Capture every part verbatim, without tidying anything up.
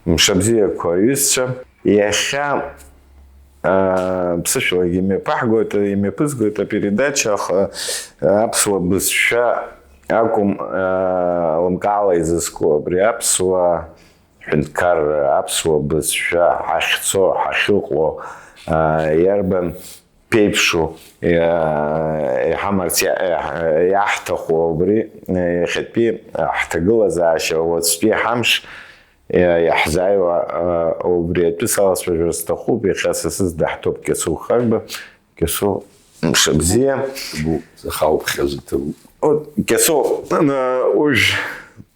Мшыбзиақәа, аҩызцәа, иахьа, аа, ԥсышәалагьы имҩаԥаҳгоит, имҩаԥызгоит апередача, аха аԥсуа бызшәа акәым, аа, лымкаала изызку абри аԥсуа ҳәынҭқарра, аԥсуа бызшәа ҳахьцо, ҳахьыҟоу, аа, иарбан ԥеиԥшу, иа-, иҳамарц иа-, иаҳ-, иаҳҭаху убри, иахьатәи ҳҭагылазаашьа, уаҵәтәи ҳамш, иа-, иаҳзааиуа, а, убри атәы салацәажәар сҭахуп, иахьа са сзы даҳҭоуп Кьасоу Хагба. Кьасоу, мшыбзиа. Ҭабуп, сахьаауԥхьаз иҭабуп. От, Кьасоу, н-, уажә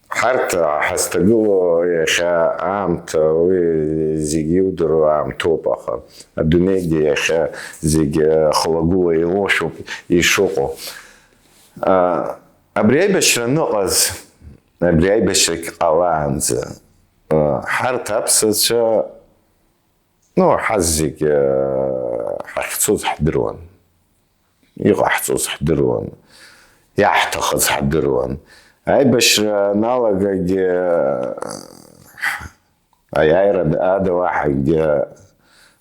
ҳарҭ ҳазҭагылоу иахьа аамҭа, уи зегьы иудыруа аамҭоуп, аха адунеигьы иахьа зегьы хылагәыла илоушәоуп ишыҟоу. А, абри аибашьра аныҟаз, абри аибашьрагь ҟалаанӡа, а, ҳарҭ аԥсацәа, ну, ҳазегь, а, ҳахьцоз ҳдыруан, иҟаҳҵоз ҳдыруан, иаҳҭахыз ҳдыруан. Аибашьра аналагагь, а, аиааира ада уаҳагь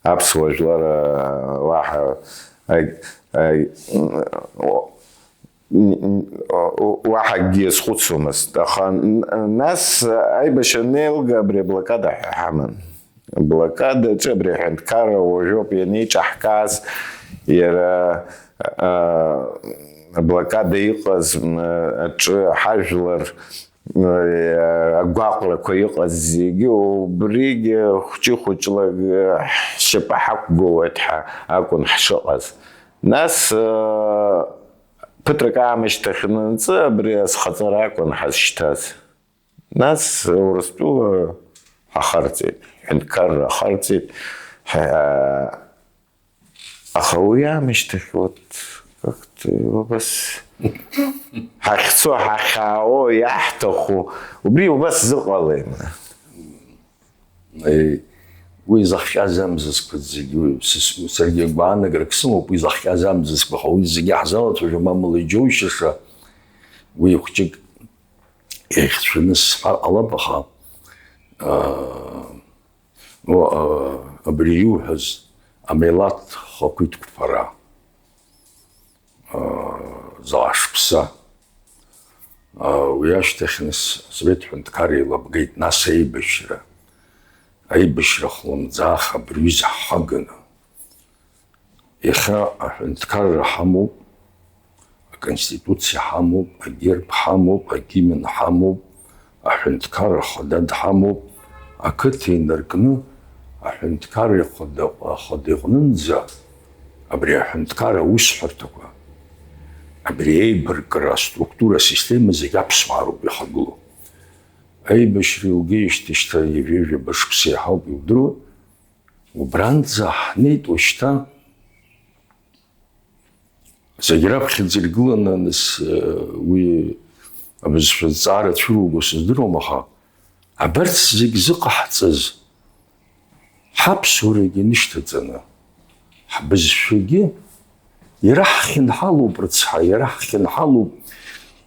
аԥсуа жәлар, а, уаҳа, а, а, уаҳа акгьы иазхәыцуамызт, аха н-, нас аибашьра анеилга абри аблокада ҳәа ҳаман. Аблокадаҿы абри аҳәынҭқарра уажәоуп ианеиҿаҳкааз, иара, а, аблокада иҟаз, м, аҿы ҳажәлар, м, агәаҟрақәа иҟаз зегьы убригьы хәҷы-хәыҷла ҳшьапы ҳақәгылоит ҳәа акәын ҳшыҟаз. Нас, а, Ԥыҭрак аамышьҭахь нанҵы абри азхаҵара акәын ҳазшьҭаз. Нас Урыстәыла ҳахарҵеит, ҳәынҭқарра ахарҵеит. Ҳа-, аха уи аамышьҭахь, вот, как-то убас ҳахьцо, ҳахьаауо, иаҳҭаху, убри убас зыҟалеи? Уи изахҟьаз амзызқәа зегьы, уи сыс-, саргьы агәаанагарак сымоуп, уи изахҟьаз амзызқәа, аха уи зегьы ҳзалацәажәом, амала иџьоушьаша, уи хәҷык иахьцәаны сҳәар ҟалап, аха, аа, уа, аа, абри иуҳәаз амилаҭ хақәиҭтә қәԥара, аа, заҟа шықәса, аа, уи ашьҭахь нас Асовет ҳәынҭқарра еилабгеит, нас аибашьра, аибашьра хлымӡаах абри аҩыза ҳхаганы. Иахьа аҳәынҭқарра ҳамоуп, аконституциа ҳамоуп, агерб ҳамоуп, агимн ҳамоуп, аҳәынҭқарра ахада дҳамоуп, ақыҭа инаркны аҳәынҭқарра ахада, ахада иҟнынӡа абри аҳәынҭқарра аусҳәарҭақәа, абри аибаркра аструктура асистема зегь аԥсуаа роуп иахагылоу. Аибашьра илгеижьҭеи шьҭа ҩажәа-ҩажәаба шықәса иаҳауп, иудыруа, убранӡа ҳнеит уажәшьҭа. Зегь раԥхьаӡа иргыланы, нас, э, уи абызшәа зҵаара цәыруго сыздыруам, аха абарҭ зегь зыҟаҳҵаз ҳаԥсуарагьы нышьҭаҵаны, ҳбызшәагьы иара ҳхьынҳалоуп, рыцҳа, иара ҳхьынҳалоуп,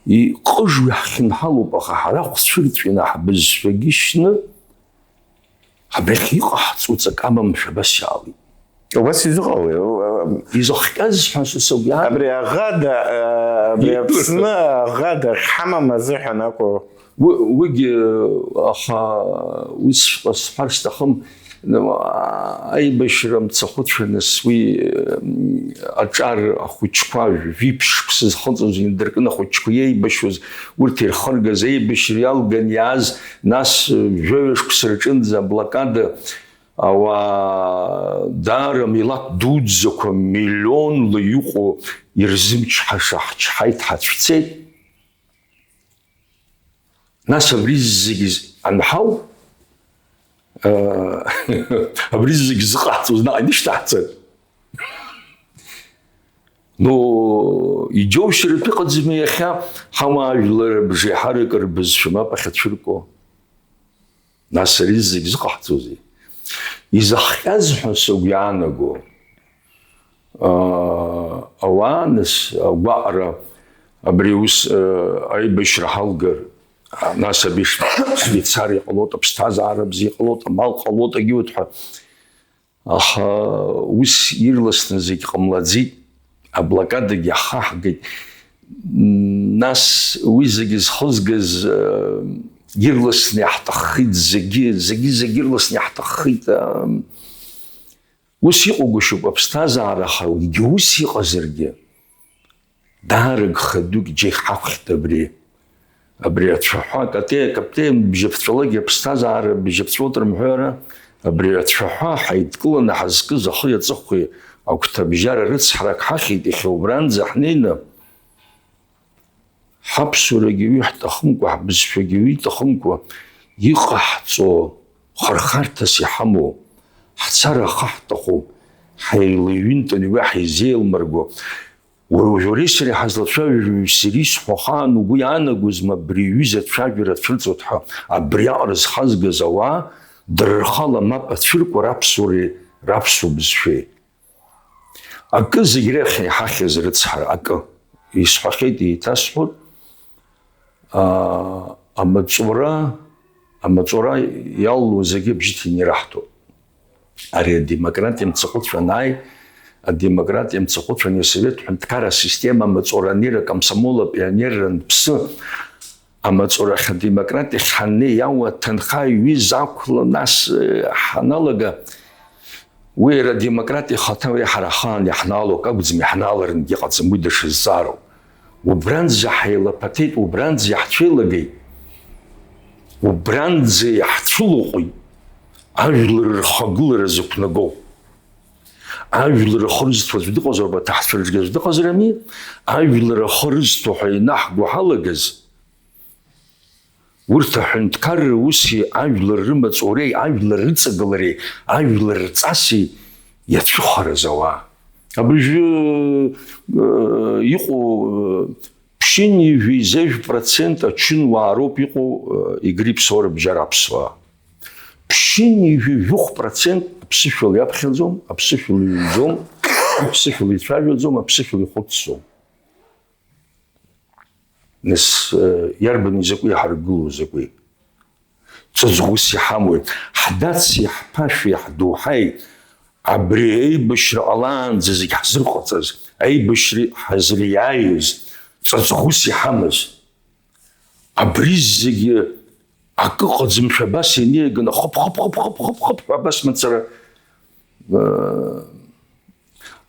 иҟыжуа ҳхьынҳалоуп, аха ҳара хәцәырҵәины ҳбызшәагьы шьны, абрахь иҟаҳҵо ҵак амамшәа абас иаалеит. Убас изыҟалеи? Изыхҟьаз ҳәа са сыгәы иаанагоит. Абри аӷада, а, абри Аԥсны аӷада ахьҳамам азыҳәан акәу? Уи, уигьы, аха усҵәҟьа сҳәар сҭахым, аибашьра мцахәыцәа нас уи, м, аҿар ахәыҷқәа, жәиԥшь шықәса зхыҵуаз инадыркын ахәыҷқәа иеибашьуаз, урҭ ирхыргаз аибашьра иалган иааз, нас, жәаҩа шықәса рҿынӡа аблокада ауаа даара милаҭ дуӡӡақәа миллионла иҟоу ирзымчҳаша ҳчҳаит, ҳацәцеит. Нас абри зегьы анҳау, э, абри зегьы зыҟаҳҵоз наҟ инышьҭаҳҵар. Ну, иџьоушьартә ыҟаӡами иахьа ҳауаажәлар абжеиҳарак рбызшәа мап ахьацәырку? Нас ари зегь зыҟаҳҵозеи? Изыхҟьаз ҳәа сыгәы иаанаго, аа, ауаа, нас, агәаҟра, абри аус, аа, аибашьра ҳалгар, Нас абри Швеицариа ҟалоит, аԥсҭазаара бзиа ҟалоит, амал ҟалоит, агьуеит ҳәа. Аха ус ирласны зегь ҟамлаӡеит. Аблокадагьы ҳхаҳгеит. Нас уи зегьы зхызгаз, э, ирласны иаҳҭаххеит, зегьы, зегьы, зегьы ирласны иаҳҭаххеит. Э, ус иҟоугәышьоуп аԥсҭазаара, аха уигьы ус иҟазаргьы, даара гха дук џьеи ҳахәхьт абри. Абри ацәаҳәа, катеи, каптеи бжьаԥҵәалагьы аԥсҭазаара бжьаԥҵәоит рымҳәара, абри ацәаҳәа ҳаидкыланы ҳазкыз ахи аҵыхәеи агәҭабжьара рыцҳарак ҳахьит, иахьа убранӡа ҳнеины, ҳаԥсуарагьы уи ҳҭахымкәа, ҳбызшәагьы уи иҭахымкәа, иҟаҳҵо, хырхарҭас иҳамоу, ҳцара ахы ҳҭахуп, ҳаилаҩынтын уи ҳаизеилмырго. Уара уажә уареи сареи ҳазлацәажәо иара исҳәо ахаан угәы иаанагозма абри аҩыза ацәажәара цәырҵуеит ҳәа, абриаҟара зхазгаз ауаа, дара рхала мап ацәыркуа раԥсуареи раԥсуа бызшәеи? Акы зегь реиҳа иҳахьыз рыцҳара, акы. Исҳәахьеит, еиҭасҳәоит, аа, амаҵура, амаҵура иалоу зегьы абжьы ҭины ираҳҭоит. Ари адемократиа мцахәыцәа анааи, адемократиа мцахәыцәа ани асовет ҳәынҭқарра асистема амаҵура анира, акомсомол, апионерра анԥсы, амаҵурахь адемократиахь ҳаннеи, иауа аҭынха ҩыза ақәла нас, э, ҳаналага, уи иара адемократ ихаҭа уи ҳара ҳхаан иаҳнаало акы акәӡам, иаҳнааларангьы иҟаӡам, уи даҽа зҵаароуп. Убранӡа ҳаилаԥаҭеит, убранӡа иаҳцәеилагеит, убранӡа иаҳцәылаҟәит, ажәлар рхагылара зықәнаго. Ажәлар ахы рызҭо аӡә дыҟазар, абарҭ аҳцәа рыҿгьы аӡә дыҟазарами, ажәлар ахы рызҭо ҳәа ианаҳго ҳалагаз, урҭ аҳәынҭқарра уси ажәлар рымаҵуреи, ажәлар рыҵагылареи, ажәлар рҵаси иацәыхараз ауаа. Абыржәы, э, иҟоу, э, ԥшьынҩажәи зежә процент ачынуаа роуп иҟоу, э, Игорь Ԥсоу рыбжьара аԥсуаа. Ԥшьынҩажәи жәохә процент аԥсышәала иаԥхьаӡом, аԥсышәала иҩӡом, аԥсышәала ицәажәаӡом, аԥсышәала ихәыцӡом. Нас, э, иарбан изакәи ҳаргылоу закәи? Ҵаҵӷәыс иҳамои? Ҳдаци, ҳԥашәи, ҳдоуҳаи, абри аибашьра ҟалаанӡа зегь ҳзырҟаҵаз, аибашьра ҳазыриааиз, ҵаҵӷәыс иҳамаз. Абри зегьы акы ыҟаӡамшәа абас инеиганы, хыԥ, хыԥ, хыԥ, хыԥ, хыԥ, хыԥ ҳәа абас мацара, э,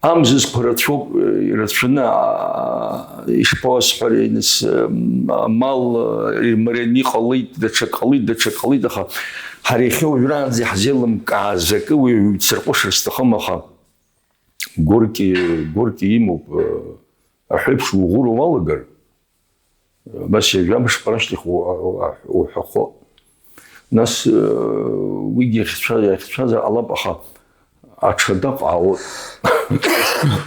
Амзызқәа рацәоуп, ирацәаны, аа, ишԥауасҳәари, нас, м, амал, э, имараны иҟалеит, даҽак ҟалеит, даҽак ҟалеит, аха ҳара иахьа уажәраанӡа иаҳзеилымкааз акы уи ҩцарҟәышыр сҭахым, аха Горки, Горки имоуп, э, аҳәеиԥш уӷәыра уалагар, Абас ҩажәа мышқәа рашьҭахь у-, у-, уҳәахо. Нас, э, уигьы иахьцәа-, иахьцәазар ҟалап, аха аҽада ҟаауеит.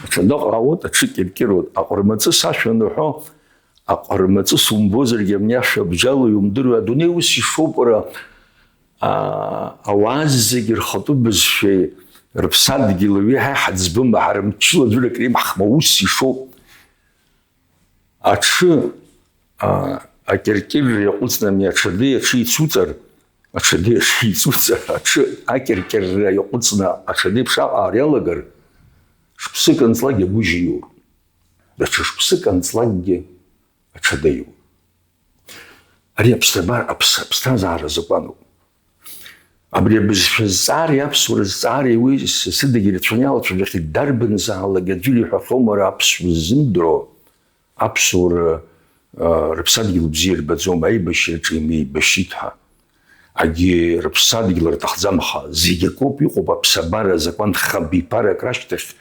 Аҽада ҟаауеит, аҽы кьыркьыруеит. Аҟармаҵыс ашәа аныҳәо, аҟармаҵыс умбозаргьы, абни ашәа абжьала иумдыруеи, адунеи ус ишоуп, уара, а, ауаа зегьы рхатәы бызшәеи рыԥсадгьыли уи ҳа иҳаӡбым, ҳара мчыла аӡәыр акыр имаҳхма, ус ишоуп. Аҽы, а, акьыркьырра иаҟәыҵны ами, аҽадеи аҽы ицуҵар, аҽадеи аҽы ицуҵар, аҽы акьыркьырра иаҟәыҵны аҽадеи ԥшаҟа аариалагар, шықәсык анҵлак иагәыжьиур, даҽа шықәсык анҵлакгьы аҽадеиур. Ари аԥсабар-, аԥс-, аԥсҭазаара закәануп. Абри абызшәа зҵаареи аԥсуара зҵаареи уи с-, сыдагьы ирацәаны иалацәажәахьеит, дарбанзаалак аӡәыр иҳәахьоума ара аԥсуа ззымдыруа, аԥсуара, а, рыԥсадгьыл бзиа ирбаӡом, аибашьраҿы имеибашьит ҳәа. Агьи рыԥсадгьыл рҭахӡам, аха зегь акоуп, иҟоуп аԥсабара азакәан хабиԥарак рашьҭахь,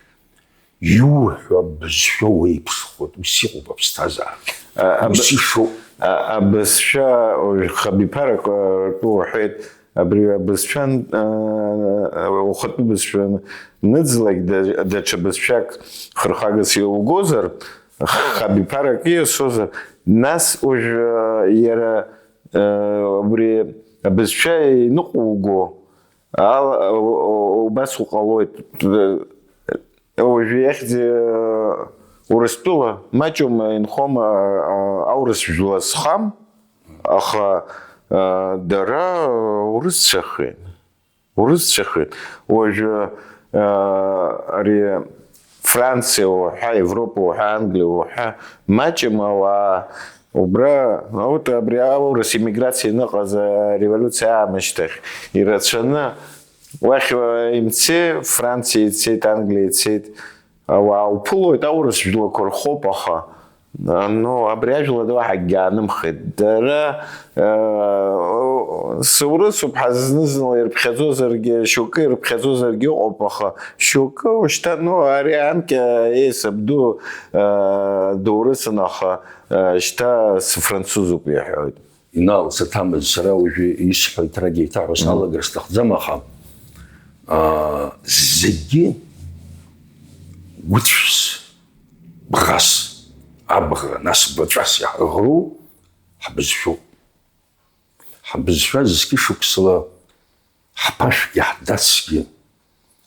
иуҳәо абызшәа уеиԥшхоит, ус иҟоуп аԥсҭазаара. А, аб-, Ус ишоуп. А, абызшәа уажә хабиԥарак, а, ртәы уҳәеит, абри абызшәа, а, ухатәы бызшәа ныӡлак, да-, даҽа бызшәак хырхагас иугозар, хабиԥарак ииасозар, нас уажә, а, иара, а, убри абызшәа иныҟәуго, ала, у-, у-, убас уҟалоит. Уажәы иахьӡ, э, Урыстәыла маҷума инхома, а, аурыс жәла зхам, Аха, э, дара урысцәахеит. Урысцәахеит. Уажәы, э, ари Франциа уҳәа, Европа уҳәа, Англиа уҳәа, маҷым ауаа убра, вот абри аурыс иммиграциа ианыҟаз ареволиуциа аамышьҭахь ирацәаны, уахь, э, имцеи, Франциа ицеит, Англиа ицеит, ауаа уԥылоит, аурыс жәлақәа рхоуп, аха, ну, абри ажәла ду ҳагьаанымхеит. Дара, э, саурысуп ҳәа зны-зынла ирыԥхьаӡозаргьы, шьоукы ирыԥхьаӡозаргьы ыҟоуп, аха шьоукы ушьҭа, ну, ари анкьа еисаб ду, э, доурысын, аха, э, шьҭа сфранцузуп иҳәоит. Инал, саҭамыз, сара уажәы исҳәо иҭрагьы еиҭаҳәо салагар сҭахӡам, аха, аа, зегьы гәыцәс, бӷас, абӷа, нас баҵәас иаҳаӷроу ҳбызшәоуп. Ҳбызшәа зқьышықәсала ҳԥашәгьы ҳдацгьы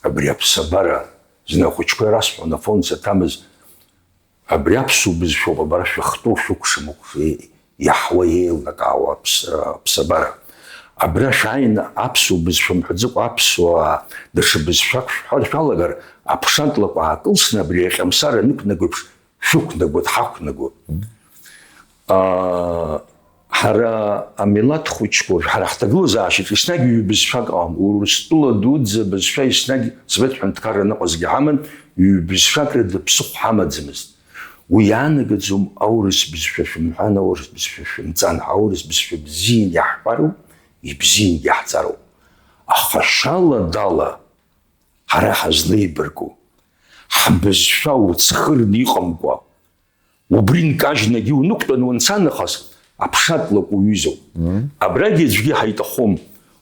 абри аԥсабара, зны ахәыҷқәа ирасҳәон, Афон, саҭамыз, абри аԥсуа бызшәоуп, абра шәыхтәу, шәыкәшамахә, иаҳуа, еилнакаауа аԥс-, аԥсабара. Абра шәааины аԥсуа бызшәа мҳәаӡакәа аԥсуаа даҽа бызшәак шәҳәар шәалагар, аԥшатлакә аакылсны абри аҟьамсар анықәнаго еиԥш шәықәнагоит, ҳақәнагоит. Аа, ҳара амилаҭ хәыҷқәа, ҳара ҳҭагылазаашьаҿ еснагь ҩбызшәак ҟан, Урыстәыла дуӡӡа абызшәа еснагь Совет ҳәынҭқарра аныҟазгьы ҳаман, ҩбызшәак рыда ԥсыхәа ҳамаӡамызт. Уи иаанагаӡом, аурыс бызшәа шәымҳәан, аурыс бызшәа шәымҵан, аурыс бызшәа бзиан иаҳҳәароуп, ибзиангьы иаҳҵароуп. Аха шәала-дала ҳара ҳазлеибарку, ҳбызшәа уцхырны иҟамкәа, убри нкажьнагьы унықәтәаны уанца нахыс, аԥшатлакә уҩызоуп. Абрагьы аӡәгьы ҳаиҭахом.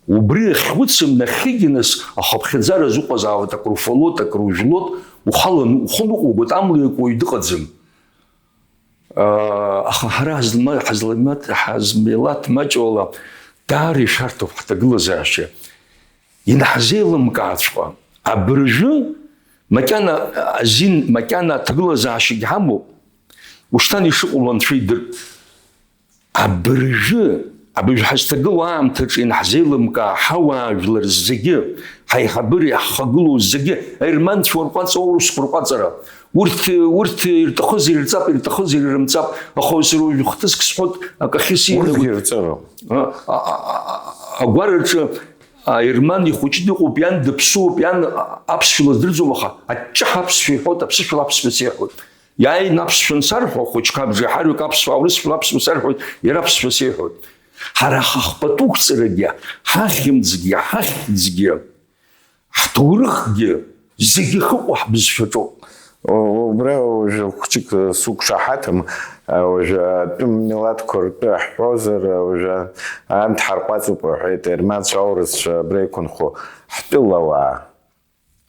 Убри ахьуцым нахьхьигьы нас ахыԥхьаӡара азыҟазаауеит, акры уфалот, акры ужәлот, ухаланы ухы ныҟәугоит, амла иакуа уаҩ дыҟаӡам. Аха ҳара ҳазлама-, ҳазламат-, ҳазмилаҭ маҷуала даара ишәарҭоуп ҳҭагылазаашьа. Инаҳзеилымкааҵәҟьа, абыржәы макьана азин, макьана аҭагылазаашьагь ҳамоуп, ушьҭан ишыҟоу Анцәа идыр. Абыржәы, абыржәы ҳазҭагылоу аамҭаҿы инаҳзеилымкаа ҳауаажәлар зегьы, ҳаиҳабыреи ҳхагылоу зегьы, аерманцәа урҟәаҵ, аурысқәа рҟәаҵара, урҭ, урҭ ирҭахызар ирҵап, ирҭахызар ирымҵап, аха уажәы хҭыск сҳәоит, акы ахьысиҭагә-, урҭгьы ирҵароуп. А, а, а, а, агәараҿы аерман ихәыҷны иҟоуп, иан дыԥсуоуп, иан аԥсшәа лыздырӡом, аха аҷҷаҳәа аԥсшәа иҳәоит, аԥсышәала аԥсшәа сеиҳәоит. Иааины аԥсшәа ансарҳәо, ахәыҷқәа абжеиҳараҩык аԥсуаа, урысшәала аԥсшәа сарҳәоит, иара аԥсшәа сеиҳәоит. Ҳара ҳахԥатәы ықәҵарагьы, ҳахьымӡгьы, ҳахьӡгьы, ҳҭоурыхгьы зегьы ахьыҟоу ҳбызшәаҿоуп. Убра уажәы хәыҷык суқәшаҳаҭым, уажәы атәым милаҭқәа ртәы ҳҳәозар, уажәы анҭ ҳарҟәаҵуп рҳәеит, ерманцәа, аурысцәа абра иқәынхо ҳтәылауаа.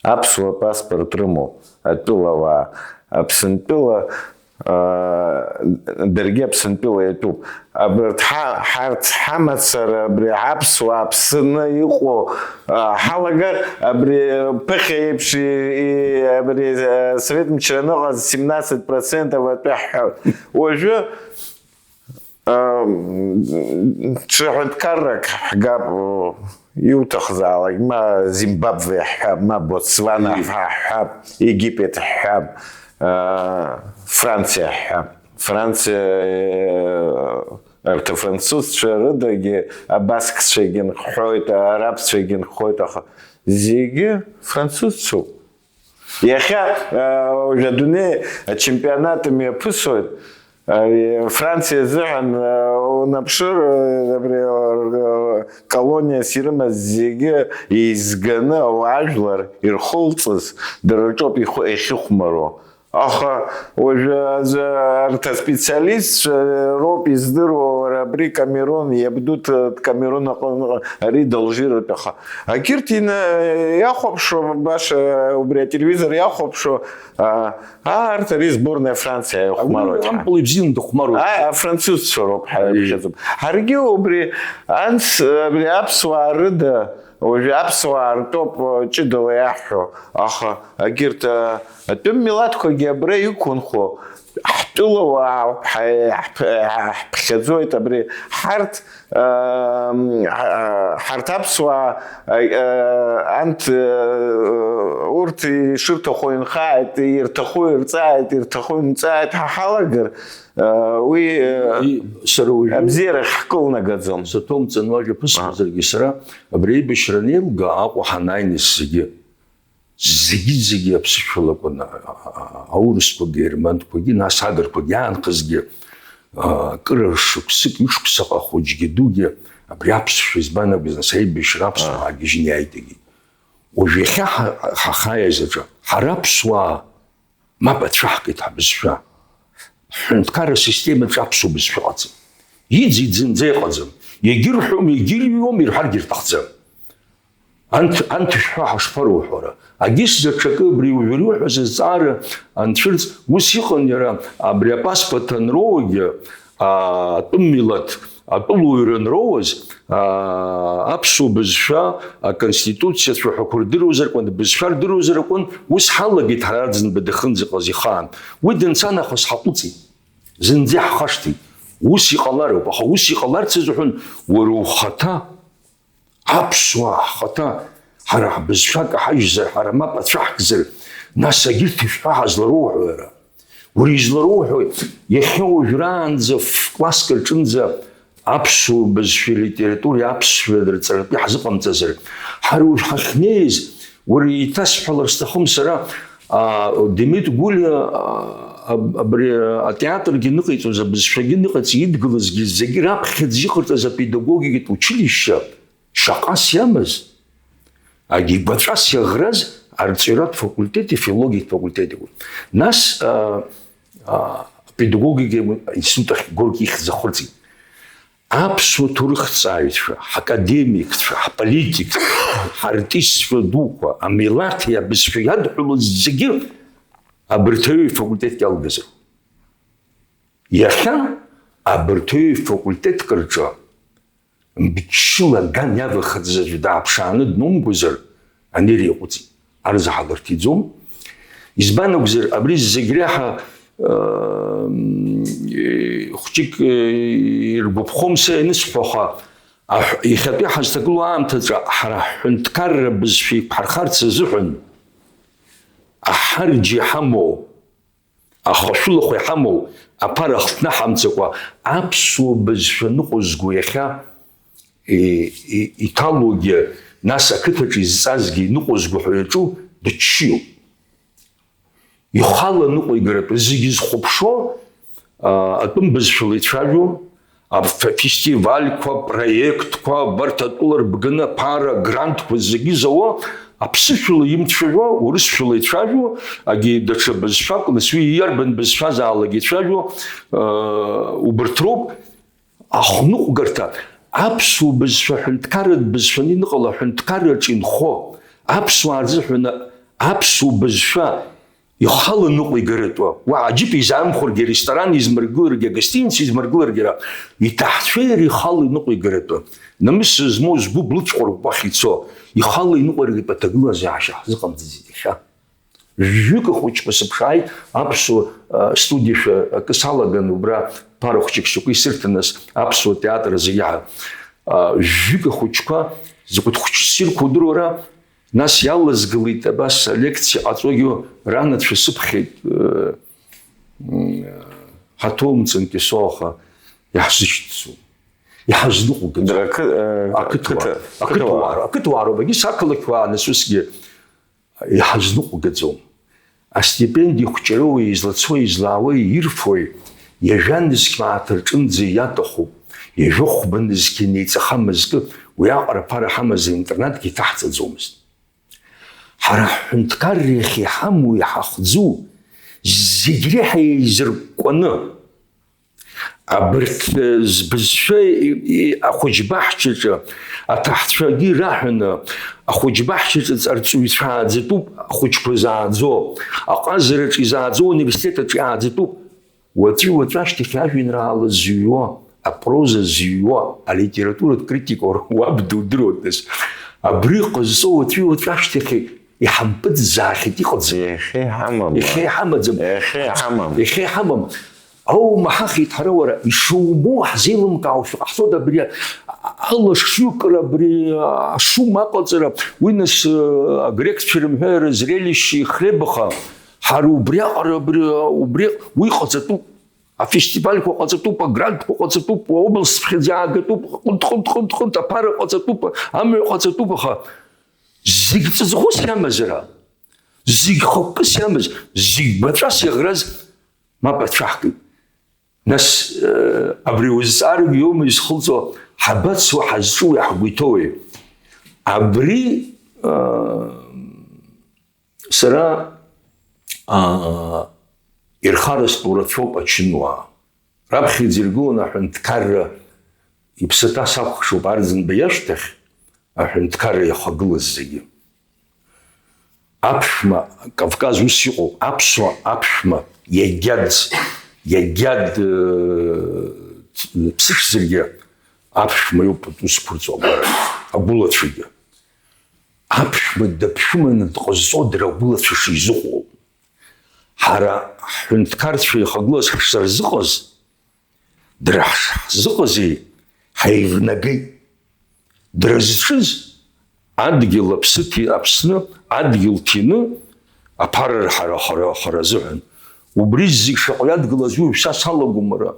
Аԥсуа паспорт рымоуп атәылауаа, Аԥсынтәыла, аа, даргьы Аԥсынтәыла иатәуп. Абарҭ ҳа-, ҳарҭ ҳамацара абри аԥсуаа Аԥсны иҟоу, аа, ҳалагар, абри ԥыхьа еиԥш и-, и-, абри, аа, Совет мчра аныҟаз семнадцать процентов атәы ҳҳәоит. Уажәы Ам, ҽа ҳәынҭқаррак ҳгап, иуҭахзаалак, ма Зимбабве ҳҳәап, ма Ботсвана Мм. ҳҳәап, Египет ҳҳәап, а, Франциа ҳҳәап. Франциа, э, арҭ афранцузцәа рыдагьы, абаскцәагьы нхоит, арабцәагьы нхоит, аха зегьы французцәоуп. Иахьа, э, уажә адунеи ачемпионат мҩаԥысуеит. Э, Франциа азыҳәан, э, унаԥшыр, э, абри, э, колониас ирымаз зегьы еизганы ауаажәлар ирхылҵыз дара рҿоуп ихәы-, иахьыхәмаруа. Аха уажәы аӡәы, арҭ аспециалистцәа роуп издыруа, уара, абри Камерун, иабду ҭ-, Камерун аҟны, ари далжиратәи, аха егьырҭ ина-, иахәаԥшуа, баша убри ателевизор иахәаԥшуа, а, а, арҭ ари сборная Франциа иахәмаруеит ҳәа. Ампыл ибзианы дыхәмаруеит. А, афранцузцәа роуп ҳара Аиеи. Иԥхьаӡоуп. Ҳаргьы убри анс-, абри аԥсуаа рыда, уажәы аԥсуаа ртәоуп, ҷыдала иаҳҳәо, аха егьырҭ, а, атәым милаҭқәагьы абра иқәынхо, ҳтәылауаа ҳа-, ҳԥ-, ҳаԥхьаӡоит абри. Ҳарҭ, ам, ҳа-, ҳарҭ аԥсуаа, а, а, анҭ, а, урҭ ишырҭаху инхааит, ирҭаху ирҵааит, ирҭаху имҵааит, ҳа ҳалагар, а, уи, а, И-, сара уажәы абзиарахь ҳкылнагаӡом. Саҭоумҵан, уажәа ԥысҟазаргьы сара абри аибашьра анеилга Аҟәа ҳанааиныс зегьы, зегьы-зегьы аԥсышәала акәын, а-, а-, а-, аурысқәагьы, аерманқәагьы, нас агырқәагьы аанхазгьы, а, акыр шықәсык, ҩышықәсаҟа ахәыҷгьы дугьы абри аԥсшәа избан акәыз, нас аибашьра аԥсуаа аагьежьны иааит егьи. Уажә иахьа ҳа-, ҳахааиз аҿы, ҳара аԥсуаа мап ацәаҳкит ҳабызшәа. Ҳҳәынҭқарра системаҿы аԥсуа бызшәа ыҟаӡам. Иӡит зынӡа иҟаӡам. Егьырҳәом, егьырҩуам, ирҳәаргьы рҭахӡам. Анҭ, анҭ шәҳәа ҳашԥаруҳәара? Агьыс даҽакы абри уажә ируҳәаз азҵаара анцәырҵ, ус иҟан иара, абри апаспорт анроуагьы, а, атәым милаҭ, атәылауаҩра анроуаз, а, аԥсуа бызшәа, аконституциа ацәаҳәақәа рдыруазар акәын, бызшәа рдыруазар акәын, ус ҳалагеит ҳара Аӡынба дахьынӡаҟаз ихаан. Уи данца нахыс ҳаҟәыҵит. Зынӡа иаҳхашҭит. Ус иҟалароуп, аха ус иҟаларц азыҳәан уара ухаҭа, аԥсуаа ҳхаҭа, ҳара ҳбызшәа каҳажьзар, ҳара мап ацәаҳкзар, нас агьырҭ ишәҳәа ҳазлароуҳәара. Уара излароуҳәои, иахьа уажәраанӡа ф-, класск рҿынӡа аԥсуа бызшәеи литературеи аԥсшәа рҵаратәы иаҳзыҟамҵазар, ҳара уажә ҳахьнеиз, уара еиҭасҳәалар сҭахым сара, а, Демид Гәлиа, а, аб-, абри атеатргьы ныҟаиҵоз, абызшәагьы ныҟаиҵеит, идгылазгьы зегьы раԥхьаӡа иҟарҵаз апедагогикатә училишьче шаҟас иамаз, агьигәаҵәас иаӷраз арҵаҩратә факультети филологиатә факультети акәын. Нас, а, а, апедагогика институт ахь Горки ихьӡ ахырҵеит. Аԥсуа ҭоурыхҭҵааҩцәа, ҳакадемикцәа, ҳполитикцәа, ҳартистцәа дуқәа, амилаҭи абызшәеи иадҳәалоз зегьы абырҭ аҩ факультетк иалгазароуп. Иахьа абырҭ аҩ факультетк рҿы мчыла аган иавахаӡаз аӡәы дааԥшааны днумгозар, анер иаҟәыҵит. Арзаҳал рҭиӡом. Избан акәзар, абри зегь реиҳа, ыы, хәҷык, ыы, иргәаԥхом са ианысҳәо, аха аҳ-, иахьатәи ҳазҭагылоу аамҭаҿы ҳара ҳҳәынҭқарра бызшәа иқәҳархарц азыҳәан аҳарџь иҳамоу, ахашәылахә иҳамоу, аԥара ахҭнаҳамҵакәа аԥсуа бызшәа ныҟәызго иахьа и-, и-, иҭалогьы, нас ақыҭаҿы изҵазгьы иныҟәызго ҳәа иаҿу дыччиоуп. Ихала ныҟәигаратәы зегьы зхәаԥшуа, а, атәым бызшәала ицәажәо, аф-, фестивальқәа, проектқәа, абарҭ атәыла рбганы аԥара, грантқәа зегьы зауа, аԥсышәала имцәажәо, урысшәала ицәажәо, агьи даҽа бызшәак, нас уи иарбан бызшәазаалак ицәажәо, а, убарҭ роуп. Ахныҟәгарҭа, аԥсуа бызшәа ҳәынҭқарратә бызшәаны иныҟала аҳәынҭқарраҿы инхо, аԥсуаа рзыҳәан аԥсуа бызшәа ихала ныҟәигаратәы, уаҳа џьыба изаамхәаргьы, аресторан измыргыларгьы, агостиница измыргыларгьы, ара иҭаҳцәеи иареи ихала иныҟәигаратәы, намыс змоу згәы блыцәҟәыр уахь ицо, ихала иныҟәигаратәы аҭагылазаашьа ҳзыҟамҵаӡеит иахьа. Жәҩык ахәыҷқәа сыԥшааит, аԥсуа, а, студиашәа акы салаган, убра ԥара хәҷык шьоукы исырҭан, нас аԥсуа театр азы иаҳа, а, жәҩык ахәыҷқәа закәытә хәыҷы ссирқәа удыруара, нас иалазгылеит абас алекциа ҟаҵогьы ранацәа сыԥхьеит, э, м, ҳаҭоумҵан Кьасоу, аха иаҳзышьҭӡом, иҳазныҟәгаӡом. Дара ақы-, э, ақыҭуаа, ақыҭа-, ақыҭуаа, ақыҭуаа. Ақыҭуаа роуп, егьыс ақалақьуаа, нас усгьы иҳазныҟәгаӡом. Астипендиа хәҷыроуи излацои, излаауеи, ирфои, ҩажәа нызқь мааҭ рҿынӡа иаҭахуп, ҩажәа хәба нызқь инеиҵаха мызкы, уиаҟара аԥара ҳамазар, интернатгьы иҭаҳҵаӡомызт. Ҳара ҳҳәынҭқарра иахьа иҳамоу, иҳахӡу, зегь реиҳа еизыркәкәаны, абарҭ, э, збызшәа, и, и, ахәыҷбаҳчаҿы аҭаҳцәагьы раҳәаны, ахәыҷбаҳчаҿы ҵарҵуҩцәа ааӡатәуп, ахәыҷқәа зааӡо, аҟазараҿы изааӡо, ауниверситет аҿы иааӡатәуп. Уаҵәы-уаҵәы ашьҭахь ажәеинраала зыҩуа, апроза зыҩуа, алитературатә критика уара уаб дудыруандаз. Абри ҟазҵо уаҵәы-уаҵәы ашьҭахь Иҳампыҵзаахьеит, иҟаӡам. Иахьа иҳамам. Иахьа иҳамаӡам. Иахьа иҳамам. Иахьа иҳамам. Оумаҳахит ҳара уара, ишумоу ҳзеилымкаауашәа ҟаҳҵоит абри алашыҩкра, абри ашум аҟаҵара, уи нас, агрекцәа рымҳәа зрелище ихлебаха, ҳара убриаҟара, абри, убри, уи ҟаҵатәуп, афестивальқәа ҟаҵатәуп, агрантқәа ҟаҵатәуп, аобласт хьӡы аагатәуп, ҟынтә, ҟынтә, ҟынтә, ҟынтә, аԥара ҟаҵатәуп, амҩа ҟаҵатәуп, аха зегь ҵаҵӷәыс иамазар, зегь хықәкыс иамаз, зегь гәаҵәас иаӷраз мап ацәаҳкит. Нас, э, абри узҵаарагьы иоума изхылҵуа, ҳабацо, ҳазҿуи, ҳгәы иҭоуи? Абри, э, сара, а, ирхарастәу рацәоуп ачынуаа. Раԥхьаӡа иргылон аҳәынҭқарра, иԥсаҭа сакәхшоуп Арӡынба иашҭахь аҳәынҭқарра иахагылаз зегьы. Аԥшәма, Кавказ ус иҟоуп, аԥсуа аԥшәма, иагьад, иагьад, э, ԥсыҽзаргьы аԥшәма иоуп атәы зқәырҵо агәара, агәылацәагьы. Аԥшәма даԥшәыманы дҟазҵо дара агәылацәа шизыҟоу. Ҳара ҳҳәынҭқарцәа ихагылаз ҳшырзыҟаз, дара ҳшаҳзыҟази ҳаивнагеит. Дара зҿыз адгьыл Аԥсыҭи-, Аԥсны адгьыл ҭины аԥара рҳара хара, хара азыҳәан. Убри зегь шаҟа иадгылаз уажә са салагом ара.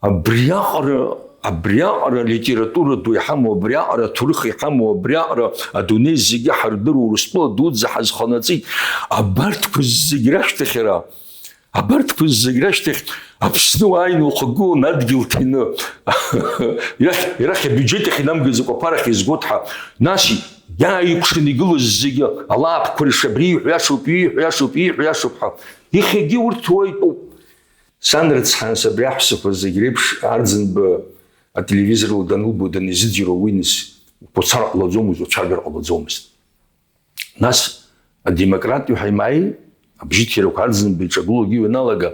Абриаҟара, абриаҟара литература ду иҳамоу, абриаҟара аҭоурых иҳамоу, абриаҟара адунеи зегьы ҳардыруа Урыстәыла дуӡӡа ҳазханаҵеит. Абарҭқәа зегь рашьҭахьара, абарҭқәа зегь рашьҭахь Аԥсны уааины ухагылан адгьыл ҭины. Ирахь, ирахь абиуџьет ахь инамгаӡакәа аԥарахь изгоит ҳәа. Нас иааикәшаны игылаз зегьы алаапқәа рыша абри ииҳәо иашоуп, ииҳәо иашоуп, ииҳәо иашоуп ҳәа. Иахьагьы урҭ уа итәоуп. Сан рыцҳанас абри аҳәсақәа зегь реиԥш Арӡынба ателевизорла данылбо данизыӡырҩуа уи нас уцар ҟалаӡомызт, уцәажәар ҟалаӡомызт. Нас адемократ ҳәа имааи, абжьыҭирақәа Арӡынба иҿагылогьы ианалага,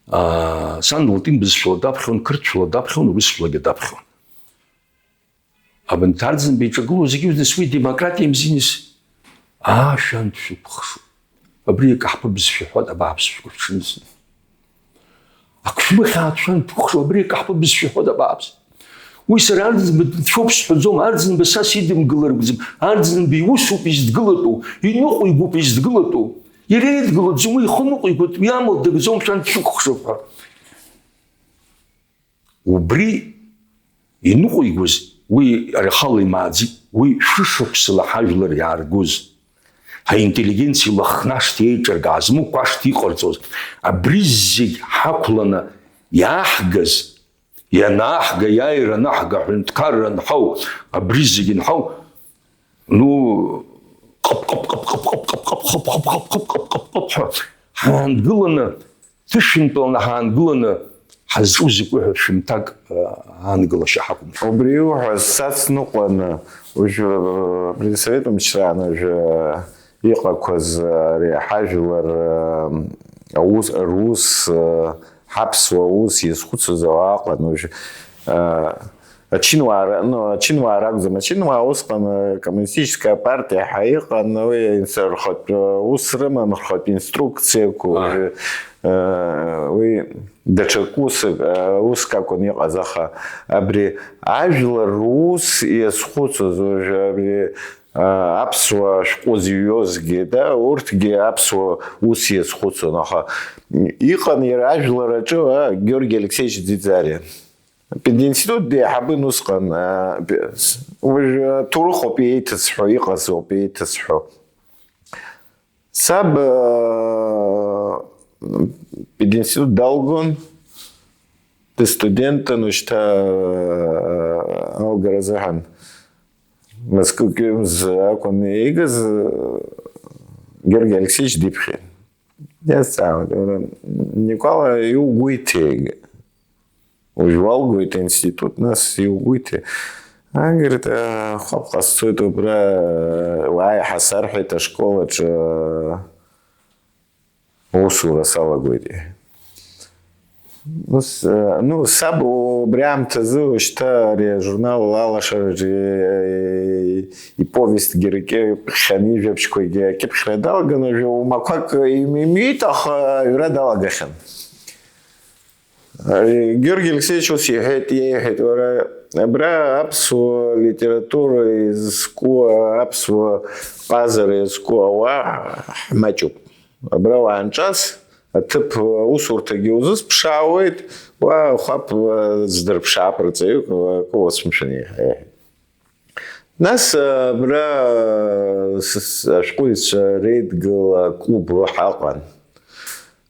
аа, сан латин бызшәала даԥхьон, қырҭшәала даԥхьон, урысшәалагьы даԥхьон. Абанҭ Арӡынба иҿагылоу зегьы узнас уи демократиа имзинис. Аа, шәан дшәықәхшоуп. Абри акы ҳԥыбз шәаҳәоит, абааԥс, шәгәырҽаныз. Ак шәмыхьааит, шәан дшәықәхшоуп, абри акы ҳԥыбз шәаҳәоит, абааԥс. Уи сара Арӡынба дшәоуп сҳәаӡом, Арӡынба са сидымгылар акәӡам, Арӡынба иусуп издгылатәу, иныҟәигоуп издгылатәу. Иара идгылаӡом, уи ихы ныҟәигоит, уи амала дагӡом, шәан дшәықәхшоуп ҳәа. Убри иныҟәигоз, уи иара ихала имааӡеит, уи шәышықәсала ҳажәлар иааргоз, ҳаинтеллигенциа лыхнашҭа еиҿыркааз, мықә ашҭа иҟарҵоз, абри зегь ҳақәланы иааҳгаз, ианааҳга, иааира анаҳга, ҳәынҭқарра анҳау, абри зегь анҳау, ну, ҟап-ҟап-ҟап ҳәа ҳаангыланы, ҭышәынтәаланы ҳаангыланы ҳазҿу закәи ҳәа шәымҭак, а, аангылашьа ҳақәымшәо. Убри иуҳәаз сацныҟәаны, уажәы, а, абри Совет мчраан уажәы иҟақәаз, а, ари ҳажәлар, а, аус, рус, а, ҳаԥсуа ус иазхәыцуаз ауаа ыҟан, уажәы, а, Ачинуаа ра-, ну, ачинуаа ракәӡам, ачинуаа усҟан, э, коммунистическая партиа ҳәа иҟан, уи инс-, рхатә, э, ус рыман, рхатә инструкциақәа, Ааи. Уи, э, уи даҽак уск, э, уск акәын иҟаз, аха абри ажәлар рус иазхәыцуаз, уажәы абри, э, аԥсуа шәҟәы зыҩуазгьы, да, урҭгьы аԥсуа ус иазхәыцуан, аха иҟан иара ажәлар аҿы, а, Георги Алексеевич Ӡиӡариа. Пединститут деиҳабын усҟан, а, пе-, с-, уажә, а, ҭоурыхоуп еиҭасҳәо, иҟазоуп еиҭасҳәо. Саб, а, пединститут далгон, дыстудентын, уажәшьҭа, а, алгара азыҳәан Мызкы кҩымз акәын иигаз, а, Георги Алексеевич диԥхьеит. Иазҵаауеит, уара, Никәала, иугәеиҭеи? Уажә уалгоит аинститут, нас иугәеиҭеи? Агрит, а, хәаԥ ҟасҵоит убра, уааи ҳәа сарҳәеит ашкол аҿы, а, усура салагоит, иҳәеит. Ус, э, ну, саб убри аамҭазы уажәшьҭа ари ажурнал алашараҿы, э, иповестьгьы ркьыԥхьан, ижәабжьқәагьы акьыԥхьра далган, уажәы умақәак им-, имҩит, аха аҩра далагахьан. Э, Георги Алексеевич ус иҳәеит, иеиҳәеит, уара, абра аԥсуа литература изку, аԥсуа ҟазара иазку ауаа ҳмаҷуп. Абра уаанҿас аҭыԥ аусурҭагьы узысԥшаауеит, уа хәаԥ здырԥшаап рҵаҩык, акы уацәымшәан, иҳәеит. Нас абра с-, с-, ашәҟәыҩҩцәа реидгыла клуб ҳаҟан.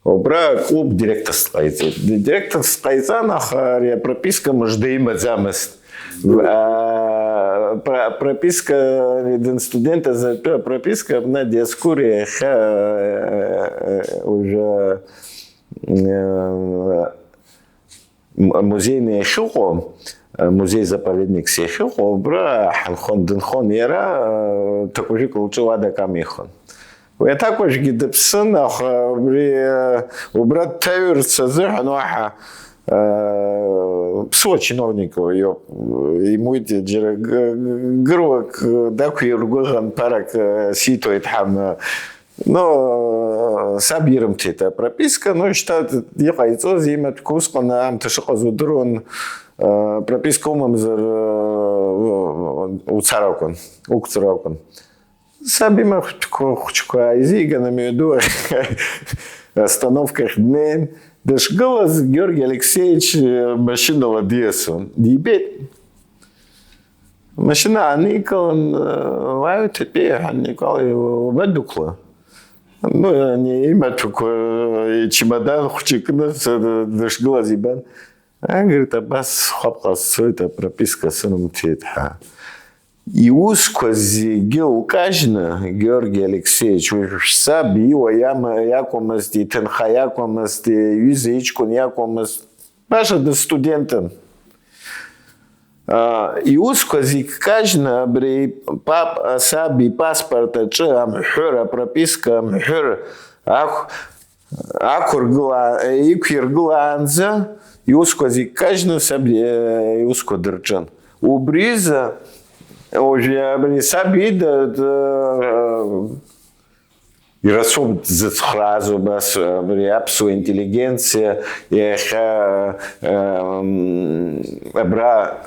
Убра клуб директорс ҟаиҵеит. Директорс ҟаиҵан, аха ари апрописка мыжда имаӡамызт. А, пра-, прописка, дын студент азы атәы апрописка абна Диоскуриа иахьа, э, уже, э, м-, музеины иахьыҟоу, э, музей заповедникс иахьыҟоу, убра ҳанхон, дынхон иара, э, ҭакәажәык лҿы уадак амихын. Уи аҭакәажәгьы дыԥсын, аха убри, э, убра дҭаҩырц азыҳәан уаҳа, э, ԥсуа чиновник иоуп, имуит џьара г-, г-, гыруак дақәиргәыӷан, ԥарак, э, сиҭоит ҳәа, но саб ирымҭеит апрописка, но шьҭа иҟаиҵоз имаҭәқәа усҟан аамҭа шыҟаз удыруан, э, прописка умамзар, э, уцар акәын, уқәҵыр акәын. Саб имаҭәақәа хәыҷқәа ааизиган, амҩаду ахь, остановкахь днеин, дышгылаз, Георги Алексеевич, э, машьынала диасуан. Дибеит. Машьына ааникылан, э, уааҩ ҭатәи ҳәа Николаи убадәықәла. Ну, ани имаҭәақәа, э, ичемодан хәыҷы кны, д-, дышгылаз ибан. Агрит, абас хәаԥҟа сцоит, апрописка сырымҭеит ҳәа. Иусқәа зегьы лкажьны, Георги Алексеевич, уи шәсаб иуа иама-, иакәмызт, иҭынха иакәмызт, иҩыза иҷкәын иакәмызт, баша дыстудентын. А, иусқәа зегь кажьны, абри пап, саб ипаспорт аҿы амҳәыр, апрописка амҳәыр ақә-, ақәыргыла-, иқәиргылаанӡа, иусқәа зегь кажьны саб, э, иусқәа дырҿын. Убризы, уажә абри саб ида, д-, ирацәоуп дзыцхрааз убас, абри аԥсуа интеллигенциа иахьа, э, м, абра,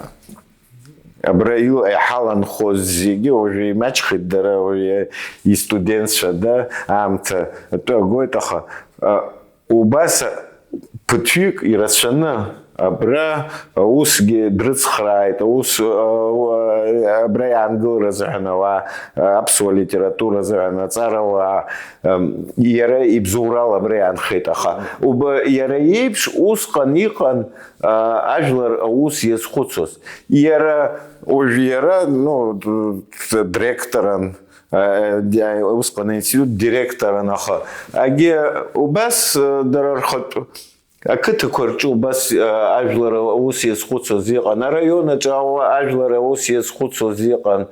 абра ил-, иҳаланхоз зегьы уажәы имаҷхеит, дара уажәы истудентцәа, да, аамҭа атәы агоит, аха, э, убас ԥыҭҩык ирацәаны абра аусгьы дрыцхрааит, аус, а, а, абра иаангылара азыҳәан ауаа, а, аԥсуа литература азыҳәан аҵарауаа, ам, иара ибзоурала абра иаанхеит, аха уба-, иара иеиԥш усҟан иҟан, а, ажәлар аус иазхәыцуаз. Иара уажә иара, ну, д-, д-, директоран, а, ди-, усҟан аинститут директоран, аха агьы убас, а, дара рхатә ақыҭақәа рҿы убас, а, ажәлар аус иазхәыцуаз иҟан, араион аҿы ауа-, ажәлар аус иазхәыцуаз иҟан.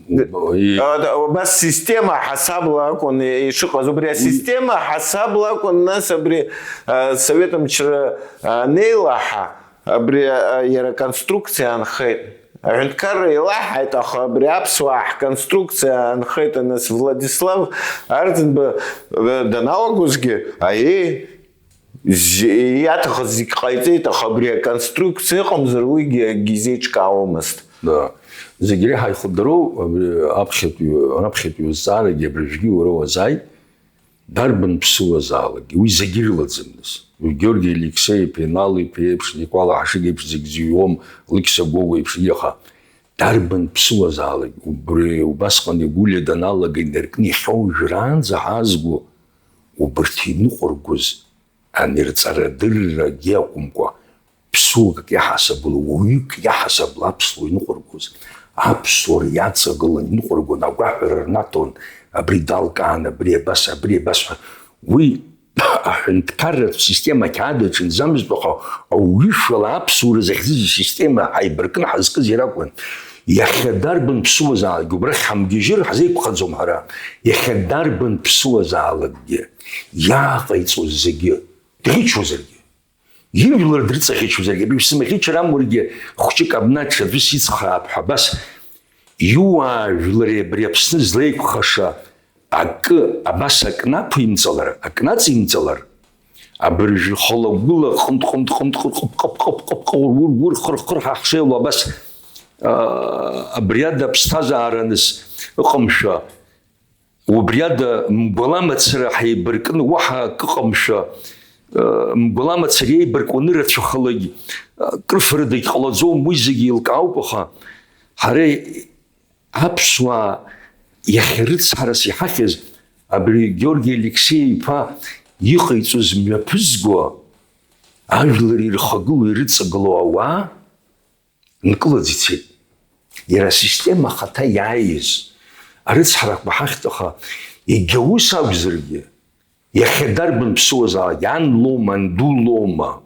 Уб-, уб-, и- А, да, убас система ҳасабла акәын ишыҟаз. Убри асистема ҳасабла акәын, нас абри, а, Совет мчра, а, анеилаҳа, абри, а, иара аконструкциа аанхеит. Аҳәынҭқарра еилаҳаит, аха абри аԥсуаа ҳконструкциа аанхеит, нас Владислав Арӡынба, э, даналагозгьы, аиеи, зи-, иаҭахыз зегь ҟаиҵеит, аха абри аконструкциа ыҟамзар, уигьы акгьы изеиҿкаауамызт. Да. Зегь реиҳа ихыдыроу, абри аԥхьатәи, раԥхьатәи узҵаарагьы абыржәгьы уара уазааит, дарбан ԥсуазаалакгьы, уи зегь ирылаӡамыз. Уи Георги Алексеи-иԥа, Инал-иԥа еиԥш, Никәала Ҳашыг еиԥш зегь зыҩуам, Алықьса Гогәа еиԥш, иаха дарбан ԥсуазаалак, убри убасҟан игәылиа даналага инаркны ихьоу жәраанӡа ҳаазго, убырҭ иныҟәыргоз, ани рҵарадыррагьы акәымкәа, ԥсуак иаҳасабала, уаҩык иаҳасабала аԥсуа иныҟәыргоз, аԥсуара иаҵагылан иныҟәыргон, агәаҳәара рнаҭон, абри далкаан, абри абас, абри абас ҳәа. Уи аҳәынҭқарратә система ақьаад аҿы инӡамызт, аха ауаҩышәала аԥсуара захьӡыз асистема ҳаибаркны ҳазкыз иара акәын. Иахьа дарбан ԥсуазаалакгьы, убрахь ҳамгьежьыр ҳзеиқәхаӡом ҳара, иахьа дарбан ԥсуазаалакгьы, иааҟаиҵоз зегьы, дӷьычуазаргьы, Ижәлар дрыҵаӷьычуазаргьы, абри шәсымӷьычра амургьы хәҷык абна ҽаӡәы сицхраап ҳәа, абас иуаажәлари абри Аԥсны злеиқәхаша акы, абас акы наԥимҵалар, акы наҵимҵалар, абыржәы хыла-гәыла ҟынтә-ҟынтә-ҟынтә-ҟынтә ҟып-ҟып-ҟып-ҟып-ҟып ур-ур хыр-хыр ҳахшеило абас, аа, абри ада аԥсҭазаараныс ыҟамшәа, убри ада мгәала мацара ҳаибаркны уаҳа акы ыҟамшәа, э, мгәала мацара еибаркуаны рацәахалагь, э, крыфарыдагь ҟалаӡом, уи зегьы еилкаауп, аха ҳара аԥсуаа иахьа рыцҳарас иҳахьыз абри Георги Алексеи-иԥа иҟаиҵоз мҩаԥызго, ажәлар ирхагылоу, ирыҵагылоу ауаа, нкылаӡ ицеит. Иара асистема ахаҭа иааиз арыцҳарақәа ҳахьтә, аха егьа ус акәзаргьы, иахьа дарбан ԥсуазаалак, ан лоума, анду лоума,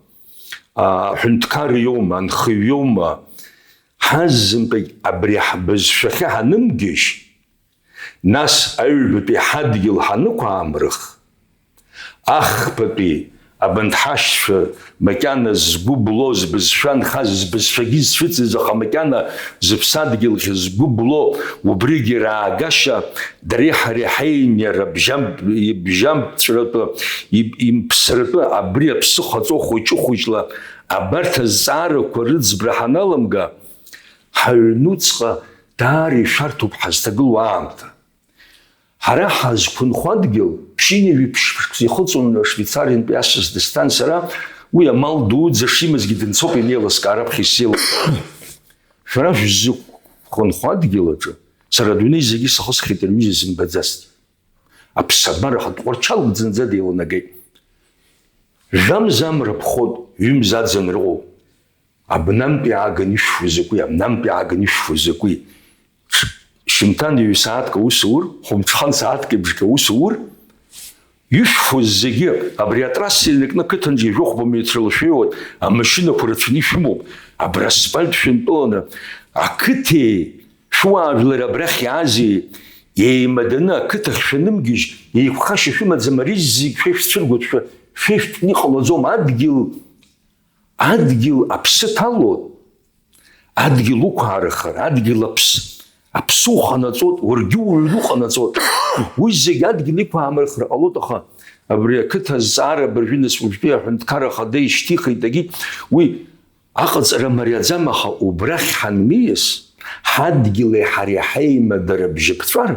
а, аҳәынҭқар иоума, анхаҩ иоума, ҳазынтәык абри ҳбызшәахьы ҳанымгьежь, нас аҩбатәи ҳадгьыл ҳанықәаамрых, ахԥатәи абанҭ ҳашьцәа макьана згәы блоу, збызшәа нхаз, збызшәагьы зцәыӡыз, аха макьана зыԥсадгьылхьаз згәы блоу, убригьы раагашьа, дареи ҳареи ҳаиниара бжьамп-, ибжьамԥҵәратәы, иб-, имԥсратәы абри аԥсы хаҵо хәыҷы-хәыҷла абарҭ азҵаарақәа рыӡбра ҳаналамга, ҳаҩнуҵҟа даара ишәарҭоуп ҳазҭагылоу аамҭа. Ҳара ҳазқәынхо адгьыл, ԥшьынҩажәи ԥшьба шықәса ихыҵуан Швеицариантәи асас дысҭан сара, уи амал дуӡӡа шимазгьы дынцоуп инеилыскаа раԥхьа исзеилыскаауа. Шәара шәзықәхынхо адгьыл аҿы, сара адунеи зегьы сахысхьеит, рҩыза сымбаӡацт. Аԥсабара ахатә Тҟәарчал зынӡа деиланагеит. Жәамза амра ԥхоит, ҩымз аӡын рыҟоуп. Абнантәи ааганы ишәфо закәи, абнантәи ааганы ишәфо закәи? Ш-, шьымҭан ҩ-сааҭк аус аур, хәымҽхан сааҭк еиԥш аус аур, ишәфо зегьы, абри атрасса инаркны ақыҭанҿы жәохәба метрала шәеиуеит, амашьынақәа рацәаны ишәымоуп, абра асфальт шәынтәыланы, ақыҭеи шәуаажәлари абрахь иаази еимаданы ақыҭахь шәанымгьежь, еиқәхашьа шәымаӡам, ари зегь шәа ишәцәыргоит, шәа, шәа ишәтәны иҟалаӡом, адгьыл Адгьыл аԥсы ҭалоит, адгьыл уқәаарахар, адгьыл аԥс-, аԥсы уханаҵоит, уаргьы уҩны уҟанаҵоит. Уи зегь адгьыл иқәаамырхар ҟалоит, аха абри ақыҭа азҵаара абыржәы нас уажәтәи аҳәынҭқар ахада ишьҭихит, егьит, уи аҟаҵара мариаӡам, аха убрахь ҳанмиас, ҳадгьыли ҳареи ҳаимадара бжьыԥҵәар,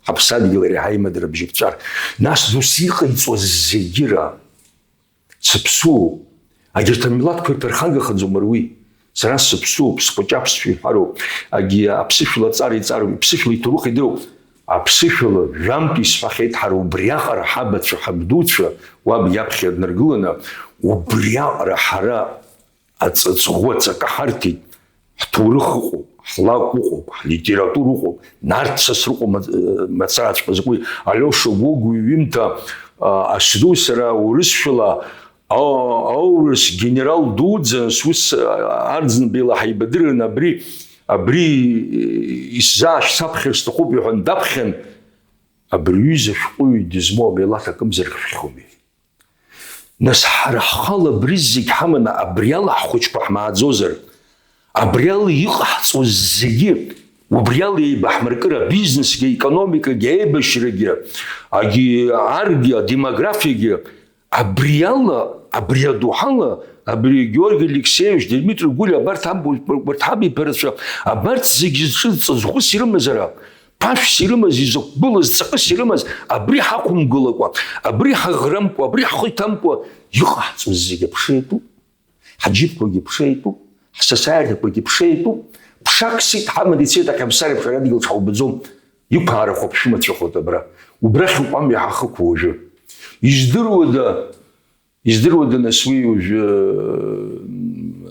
ҳаԥсадгьыли ҳареи ҳаимадара бжьыԥҵәар, нас ус иҟаиҵоз зегьы ра-, Сыԥсуоуп. Егьырҭ амилаҭқәа ирԥырхагахаӡом уара уи. Сара сыԥсуоуп, схәыҷы аԥсшәа иҳәароуп. Егьи аԥсышәала аҵара иҵароуп, иԥсышәала иҭоурых идыруп. Аԥсышәала жәантә исҳәахьеит, ҳара убриаҟара ҳабацәа, ҳабдуцәа, уаб иаԥхьа днаргыланы, убриаҟара ҳара аҵаҵӷәы аҵакы ҳарҭеит. Ҳҭоурых ыҟоуп, ҳлакә ыҟоуп, ҳлитература ыҟоуп, Нарҭ Сасрыҟәа мац-, мацараҵәҟьа закәи, Алиоша Гогәуа иҩымҭа, а, асду сара урысшәала, а, аурыс генерал дуӡӡа, ус, а, Арӡынба ила ҳаибадырын, абри, абри исзаашьҭаԥхьар сҭахуп, иҳәан, даԥхьан, абри ҩыза шәҟәыҩҩы дызмоу амилаҭ акымзар хьхьоуми. Нас ҳара ҳхала абри зегь ҳаманы абриала ҳхәыҷқәа ҳмааӡозар, абриала иҟаҳҵоз зегьы, убриала еибаҳмыркыр, абизнесгьы, аекономикагьы, аибашьрагьы, агьи аргьы, адемографиагьы, абриала, абри адоуҳала, абри Георги Алексеевич, Дмитри Гәлиа, абарҭ аб-, абарҭ ҳабиԥарацәа, абарҭ зегьы зҿы ҵаҵӷәыс ирымазара, ԥашәс ирымаз, изықәгылаз, ҵакыс ирымаз, абри ҳақәымгылакәа, абри ҳаӷрамкәа, абри ҳхы иҭамкәа иҟаҳҵоз зегьы аԥша иатәуп. Ҳаџьыԥқәагьы ԥша иатәуп, ҳсасааирҭақәагьы ԥша иатәуп. Ԥшак сит ҳаман ицеит, аҟьамсар еиԥш ара адгьыл ҽҳаубаӡом. Иқәаарахо аԥшәымацәахоит абра. Убрахь уҟәам иаҳахықәу уажәы. Издыруада, Издыруада, нас, уи уажәы, м,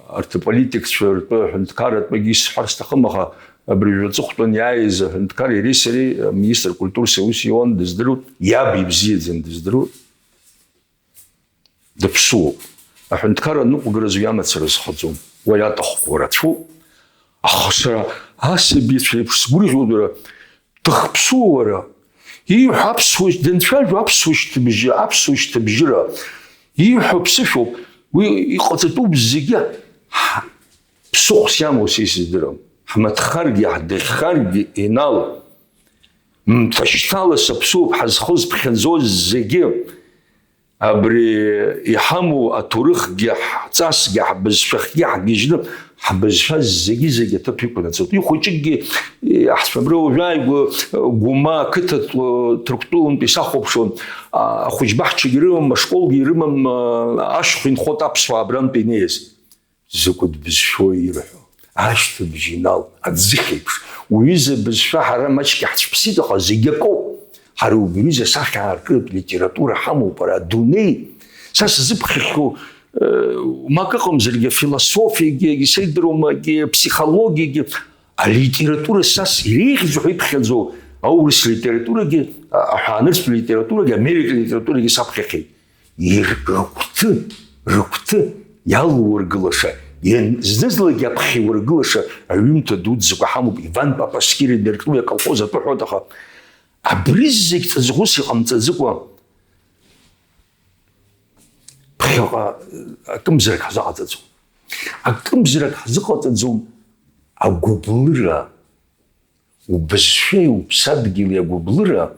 арҭ аполитикцәа ртәы аҳәынҭқарратәы акгьы исҳәар сҭахым, аха абыржәы аҵыхәтәан иааиз аҳәынҭқар иареи сареи, аминистр культурас аус иуан, дыздыруан, иаб ибзиаӡаны дыздыруан, дыԥсуоуп. Аҳәынҭқарра аныҟәгаразы уи амацара зхаӡом, уа иаҭахқәоу рацәоуп. Аха сара асабицәа реиԥш сгәырӷьоит, уара, дыхԥсуоу уара? Ииҳәо аԥсуа, данцәажәо аԥсуа шьҭыбжьы, аԥсуа шьҭыбжьыра. Ииҳәо ԥсышәоуп. Уи иҟаҵатәуп зегьы. Ҳ-, ԥсыхәс иамоу са исыздырам. Ҳмыҭхаргьы, ҳдыхьхаргьы, Инал, мҭашьҭала саԥсуоуп ҳазхызԥхьаӡоз зегьы. Абри иҳамоу аҭоурыхгьы, ҳҵасгьы, ҳбызшәахгьы ҳгьежьны, ҳбызшәа зегьы-зегьы аҭыԥ иқәнаҵоит. Уи хәыҷыкгьы, ҳцәабра уажәааигәа Гәыма ақыҭа Ҭырқәтәылантә исахәаԥшуан, ахәыҷбаҳчагьы рымам, ашколгьы ирымам, ашьха инхоит аԥсуаа абрантә инеиз. Закәытә бызшәоу ирҳәо? Ашьҭыбжь Инал, аӡыхь еиԥш. Уҩыза бызшәа ҳара маҷк иаҳцәыԥсит, аха зегь акоуп. Ҳара убри ҩыза асахьа аартратә литература ҳамоуп ара адунеи. Са сзыԥхьахьоу, э, ма акы ыҟамзаргьы, афилософиагьы, егьсеидроумагьы, аԥсихологиагьы, алитература са с-, иреиӷьӡоу ҳәа иԥхьаӡоу аурыс литературагьы, а-, аҳәаанырцәтә литературагьы, америка литературагьы саԥхьахьеит. Ир-, рыгәҭы, рыгәҭы иалургылаша, иан-, зны-зынлагьы аԥхьа иургылаша аҩымҭа дуӡӡақәа ҳамоуп, Иван Папаскири Дыртәуи аколхоз атәы ҳәоит, аха абри зегь ҵаҵӷәыс иҟамҵаӡыкәа, ԥхьаҟа акымзарак ҳзыҟаҵаӡом. Акымзарак ҳзыҟаҵаӡом агәыблыра. Убызшәеи уԥсадгьыли агәыблыра,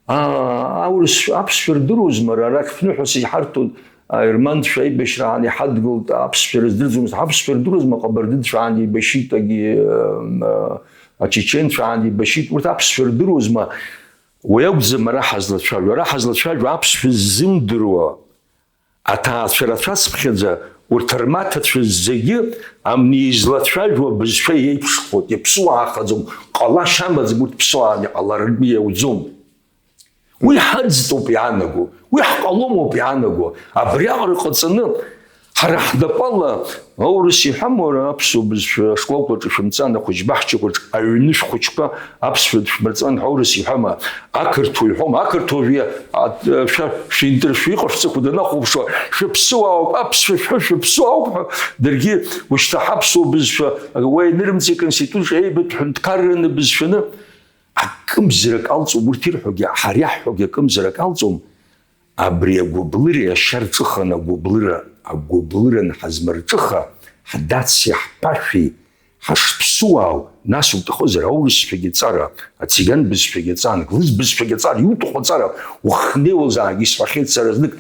аа, аурыс, аԥсшәа рдыруазма, ара, арахь шәныҳәа сиҳарҭон, аерманцәа аибашьра аан иҳадгылт, аԥсшәа рыздырӡомызт, аԥсшәа рдыруазма, аҟабардынцәа аан еибашьит, агьи, м, а, ачеченцәа аан еибашьит, урҭ аԥсшәа рдыруазма, уи акәӡам ара ҳазлацәажәо, ара ҳазлацәажәо аԥсшәа ззымдыруа. Аҭаацәа рацәацыԥхьаӡа урҭ рмаҭацәа зегьы амни излацәажәо абызшәа еиԥшхоит, иаԥсуаахаӡом, ҟалашьа амаӡам, урҭ ԥсуааны иҟалартә иауӡом. Уи ҳаӡтәуп иаанаго, уи ҳҟаломоуп иаанаго, абриаҟара ҟаҵаны, ҳара ҳнапала, аурыс иҳәама, уара, аԥсуа бызшәа ашколқәаҿы шәымцан, ахәыҷбаҳчақәаҿы аҩны шәхәыҷқәа аԥсшәа дышәмырҵан ҳәа аурыс иҳәама? Ақырҭуа иҳәом, ақырҭуа жәа-, а-, шәа-, шәинтыр-, шәиҟашәҵақәа данахәаԥшуа, шәыԥсуаауп, аԥсшәа шәҳәо шәыԥсуаауп ҳәа, даргьы ушьҭа ҳаԥсуа бызшәа уа ианырымҵи аконституциа еибыҭ ҳәынҭқарраны бызшәаны, акымзарак алҵуам урҭ ирҳәогьы, ҳара иаҳҳәогьы акымзарак алҵуам, абри агәыблыреи ашьа рҿыханы агәыблыра, агәыблыран ҳазмырҿыха, ҳдаци ҳԥашәи, ҳашԥсуаау, нас уҭахызар аурысшәагьы ҵара, ациган бызшәагьы ҵара, англыз бызшәагьы ҵара, иуҭаху ҵара, уахнеиуазаагьы исҳәахьеит сара знык,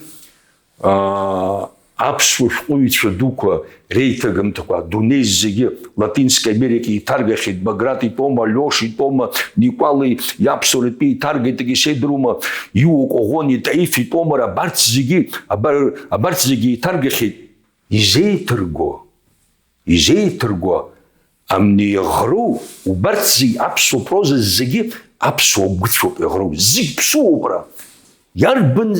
аа, аԥсуа шәҟәыҩҩцәа дуқәа реиҭагамҭақәа адунеи зегьы, Латинская Америка еиҭаргахьеит, Баграт итәоума, Лиош итәоума, Никәали иаԥсуаратәы еиҭаргеит, егьа исеидырума, Иуа Коӷониа, Таиф итәоума, абарҭ зегьы, абар-, абарҭ зегьы еиҭаргахьеит. Изеиҭырго, изеиҭырго амни иаӷроу, убарҭ зегь аԥсуа проза зегьы аԥсуа гәыцәоуп иаӷроу, зегь ԥсуоуп ара. Иарбан,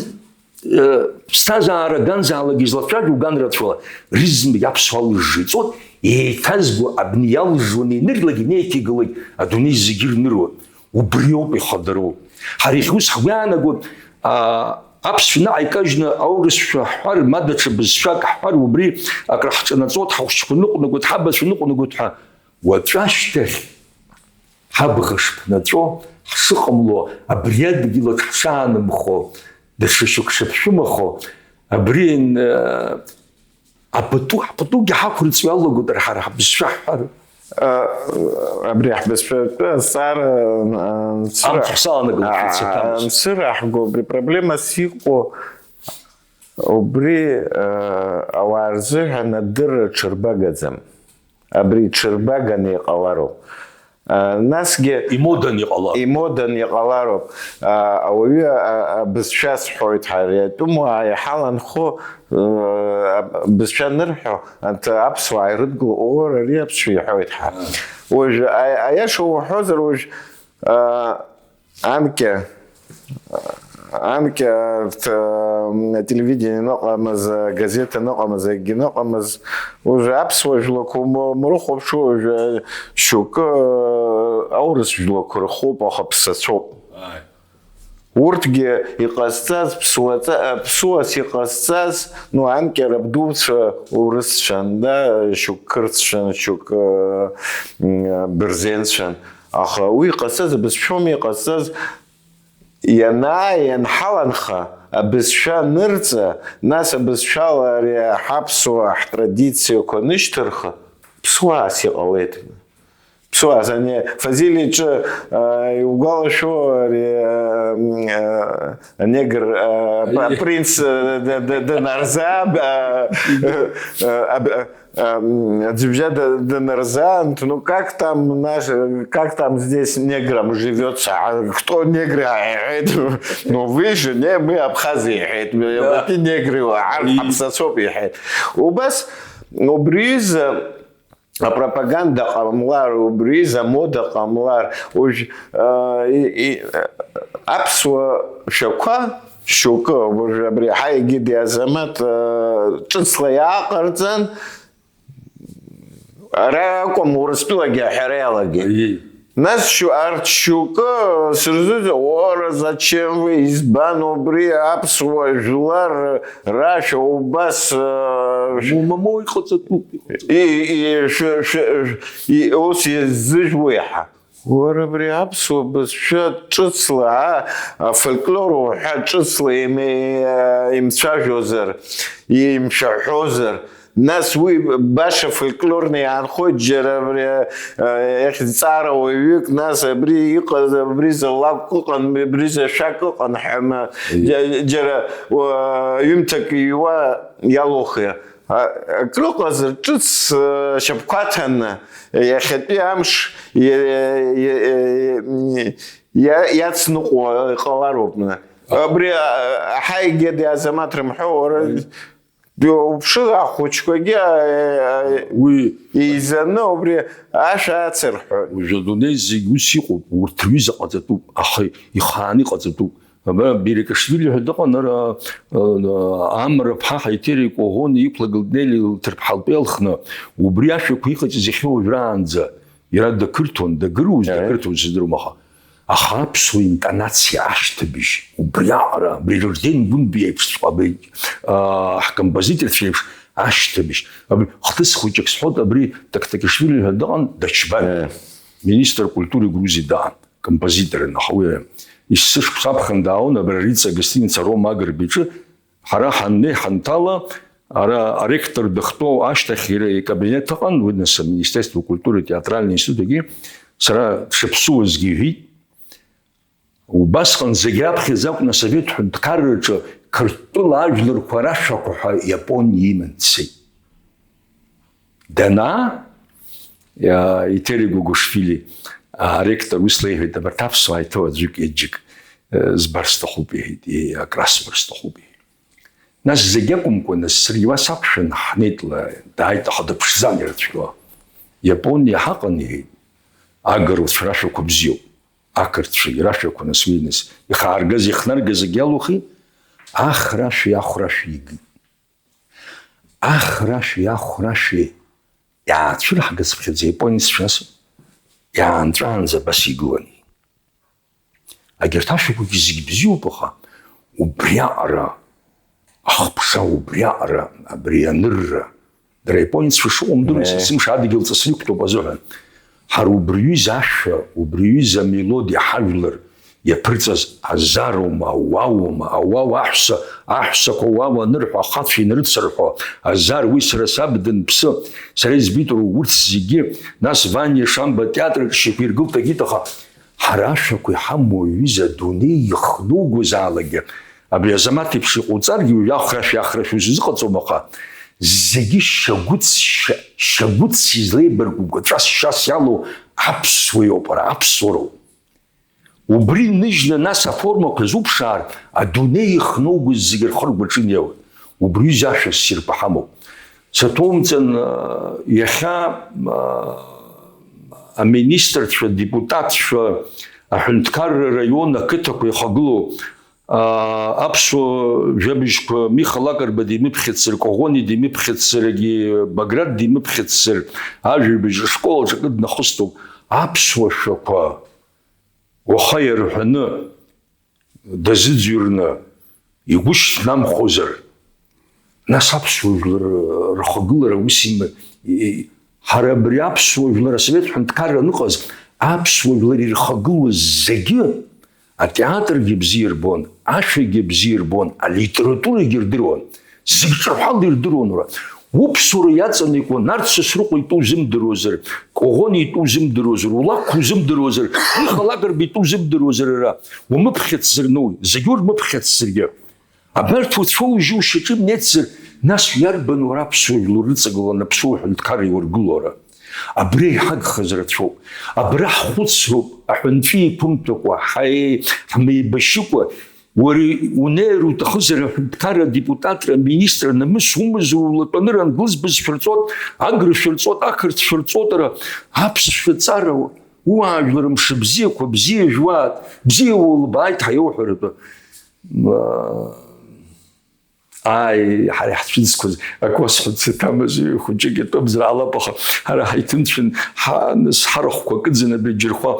э, ԥсҭазаара аганзаалак излацәажәо ган рацәала, рызмагь аԥсуа алыжжы иҵоит, еиҭазго абни иалыжжуаны инырлагь инеиҭеигалоит, адунеи зегьы ирныруа. Убриоуп ихадароу. Ҳара иахьа ус ҳгәы иаанагоит, аа, аԥсшәа наҟ икажьны аурысшәа ҳҳәар, ма даҽа бызшәак ҳҳәар, убри акраҳҿанаҵоит, ҳахәыҷқәа ныҟәнагоит, ҳабацәа ныҟәнагоит ҳәа. Уаҵәы ашьҭахь ҳабӷа шԥнаҵәо, ҳшыҟамло, абри адгьылаҿ ҳшаанымхо, даҽа шьоук шаԥшәымахо, абри, э, Апату, ҳпатугьы ҳақәырҵо иалагоит ара ҳара ҳбызшәа ҳҳәар. А, абри ҳбызшәатәы азҵаара, а, мцыра-, амц ҳзаанагылоит, а, шәыццакамыз. Мцыра ҳго, абри проблемас иҟоу, убри, а, ауаа рзыҳәан адырра ҽырбагаӡам. Абри ҽырбаганы иҟалароуп. А, насгьы имоданы иҟалароуп. Имоданы иҟалароуп. А, ауаҩы, а, а, бызшәа сҳәоит ҳәа, ари атәымуаа иҳаланхо, а, бызшәа анырҳәо, анҭ аԥсуаа ирыдгыло, оор, ари аԥсшәа иҳәоит ҳәа. Уажә, а, аиаша уҳәозар, уажә, а, Анкьа, анкьа арҭ, м, ателевидение ныҟамыз, агазеҭ ныҟамыз, акгьы ныҟамыз, уже аԥсуа жәлақәа умрыхәаԥшуа, уже шьоукы, э, аурыс жәлақәа рхоуп, аха ԥсацәоуп. Ааи. Урҭгьы иҟазҵаз, ԥсуаҵа-, ԥсуас иҟазҵаз, ну, анкьа рабдуцәа урысцәан, да, шьоук қырҭцәан, шьоук, э, м, бырзенцәан. Аха уи иҟазҵаз абызшәоуми иҟазҵаз, Ианаа-, ианҳаланха, абызшәа анырҵа, нас абызшәала ари ҳаԥсуа ҳтрадициақәа анышьҭырха, ԥсуаас иҟалеит. Ԥсуаас, ани Фазиль иҿы, а, иугәалашәо, ари, а, м, а, анегр, а, ба-, Аи. Принц, а, д-, д-, данарза, а, а, а, а, Ам, Аӡыбжьа да-, данарзаант, ну как там наш, как там здесь неграм живётся, а кто негры, а, иҳәеит, ну вы же, не, мы абхазы, иҳәеит, Да. Абарҭгьы негры, ар И- ҳаԥсацәоуп, иҳәеит. Убас, убри изы апропаганда ҟамлар, убри изы амода ҟамлар, уажә, а, и-, и-, аԥсуа шәақәа, шьоукы, уажә абри ҳаигьы диазамат, а, ҿыцла иааҟарҵан, Ара акәым, Урыстәылагьы аҳәара иалагеит. Аиеи. Нас шьу-, арҭ шьоукы сырзыӡ-, уара, зачем вы, избан убри аԥсуа жәлар рашәа убас, э, ш-, Мамоу иҟаҵатәуп, иҟаҵатәуп. И, и, ш-, ш-, и, ус изыжәуеи ҳа? Уара абри аԥсуа бызшәа ҿыцла, а, афольклор уҳәа ҿыцла ими-, а, имцәажәозар, имшәаҳәозар, нас уи баша фольклорны иаанхоит, џьара абри, а, иахьӡҵаара уаҩык, нас абри иҟаз, абри залакә ыҟан, абри зашәак ыҟан ҳәа, ма, Ии. џьа-, џьара, уа, ҩымҭак иҩуа иалухи? А, акрыҟазар, ҿыц, э, шьапқәа ҭаны, иахьатәи амш иа-, иа-, иа-, иа-, иацныҟәо иҟалароуп. Абри, а, ҳаигьы диазамаҭрым ҳәа, уара, Мгм. Уԥшы, ахәыҷқәагьы, а, а, Уи еизаны убри ашәа ацырҳәоит. Уажә адунеи зегь ус иҟоуп, урҭ рҩыза ҟаҵатәуп, аха ихааны иҟаҵатәуп. Абра Берикашвили ҳәа дыҟан, ара, а, Амра ԥҳа Ҳаиҭери Коӷониа иқәлагылт Нели лҭырԥҳа лтәы иалхны, убри ашәақәа иҟаиҵаз иахьа уажәраанӡа иара дақырҭуан, дагыруаз, Аиеи. Дақырҭуан сыздыруам, аха, аха аԥсуа интонациа ашьҭыбжь, убри аҟара, абри Рурден Гәынба иеиԥшҵәҟьа, абри, а, ҳкомпозиторцәа еиԥш ашьҭыбжь. Абри хҭыс хәыҷык сҳәоит, абри Токтакишвили ҳәа дыҟан, Дачбан, Аиеи. Министр культуры Грузии даан. Композиторын, аха уи есышықәс аԥхын дааун, абра Рица агостиница Рома Агрба иҿы, ҳара ҳаннеи ҳанҭала, ара аректор дахьтәоу ашьҭахь иара икабинет ыҟан, уи нас Министерство культуры театральный институт агьы, сара дшыԥсуазгьы иҳәит. Убасҟан зегь раԥхьаӡа акәын асовет ҳәынҭқарраҿы Қырҭтәыла ажәларқәа рашәақәа ҳәа Иапониа иман дцеит. Данаа, иа-, Етери Гогошвили, а, аректор ус леиҳәеит, абарҭ аԥсуаа иҭоу аӡәык-ҩыџьак, э, збар сҭахуп, иҳәеит, и-, акрасуар сҭахуп, иҳәеит. Нас зегь акәымкәа, нас саргьы уа сақәшәан ҳнеит ла, дааит, аха дыԥшӡан ирацәаҩуа. Иапониа ҳаҟан, иҳәеит, агаруцәа рашәақәа бзиоуп. Ақырҭцәагьы рашәақәа нас уи нас ихааргаз, ихнаргаз зегь иалухи, ахрашәи ахәрашәи игит. Ахрашәи ахәрашәи иаацәырҳгацыԥхьаӡа Япониа сшәас, иаанҵәаанӡа абас игылан. Агьырҭ ашәақәагьы зегь бзиоуп, аха убриаҟара, ахԥша убриаҟара, абри анырра, дара японеццәа шыҟоу умдыруеи, Е. Сымш адгьыл ҵысра иқәтәоуп азыҳәан. Ҳара убри ҩыза ашәа, убри ҩыза амелодиа ҳажәлар иаԥырҵаз азароума, ауауоума, ауау аҳәса, аҳәсақәа уау анырҳәо, ахацәа инрыцырҳәо, азар уи сара саб данԥсы, сара избеит урҭ зегьы, нас Ваниа Шамба атеатраҿ шьақәиргылт агьит, аха ҳара ашәақәа иҳамоу аҩыза адунеи ихнугозаалакгьы, абри Азамаҭ иеиԥш иҟауҵаргьы уажә ахәрашәа, ахрашәа узыҟаҵом, аха зегьы шьагәыц, шьа-, шьагәыц излеибарку гәаҵәас шьас иалоу аԥсуа иоуп, ара аԥсуароуп. Убри ныжьны нас аформақәа зуԥшаар, адунеи ихнугоз зегьы рхы-ргәаҿы инеиуан. Убри ҩыза ашәа ссирқәа ҳамоуп. Саҭоумҵан, иахьа, аминистрцәа, адепутатцәа, аҳәынҭқарра раион ақыҭақәа ихагылоу, аԥсуа жәабжьқәа Миха Лакрба димыԥхьацыр, Коӷониа димыԥхьацыр, егьи Баграт димыԥхьацыр, ажәабжь ашкол аҿы акы днахыступ. Аԥсуа шәақәа уаха иарҳәаны, дазыӡырҩны, игәышьҭнамхозар, нас аԥсуа жәлар рхагылара ус има-, и-, ҳара абри аԥсуа жәлар асовет ҳәынҭқарра аныҟаз, аԥсуа жәлар ирхагылоз зегьы Атеатргьы бзиа ирбон, ашәагьы бзиа ирбон, алитературагьы ирдыруан, зегь ҿырҳәала ирдыруан уара. Уԥсуара иаҵанакуа, Нарҭ Сасрыҟәа итәы узымдыруазар, Коӷониа итәы узымдыруазар, Улақәа узымдыруазар, Миха Лакрба итәы узымдыруазар, ара умыԥхьацзар, зегь урмыԥхьацзаргьы. Абарҭ уцәоужьы ушьаҿы имнеицзар, нас иарбан уара аԥсуа жәлар рыҵагыланы аԥсуа ҳәынҭқарра иургыло ара? Абри иҳагхаз рацәоуп. Абра ҳхәыцроуп, аҳәынҵәа еиқәымтәакәа, ҳаи-, ҳмеибашьыкәа, уара унеир уҭахызар аҳәынҭқарра адепутатра, аминистр, намыс умазар, улатәаны англыз бызшәырҵот, агрышәырҵот, ақырҭшәырҵот, ара аԥсшәа ҵара, уаажәлар мшыбзиақәа бзиа жәуаат, бзиа улбааит ҳәа иауҳәаратәы. Ааи, ҳара иаҳцәыӡқәаз акы уасҳәарц аҭамыз, хәыҷык иатәымзар ҟалап, аха ҳара ҳаиҭымцәан, ҳа-, нас ҳарахәқәа кыдҵаны абри Џьырхәа,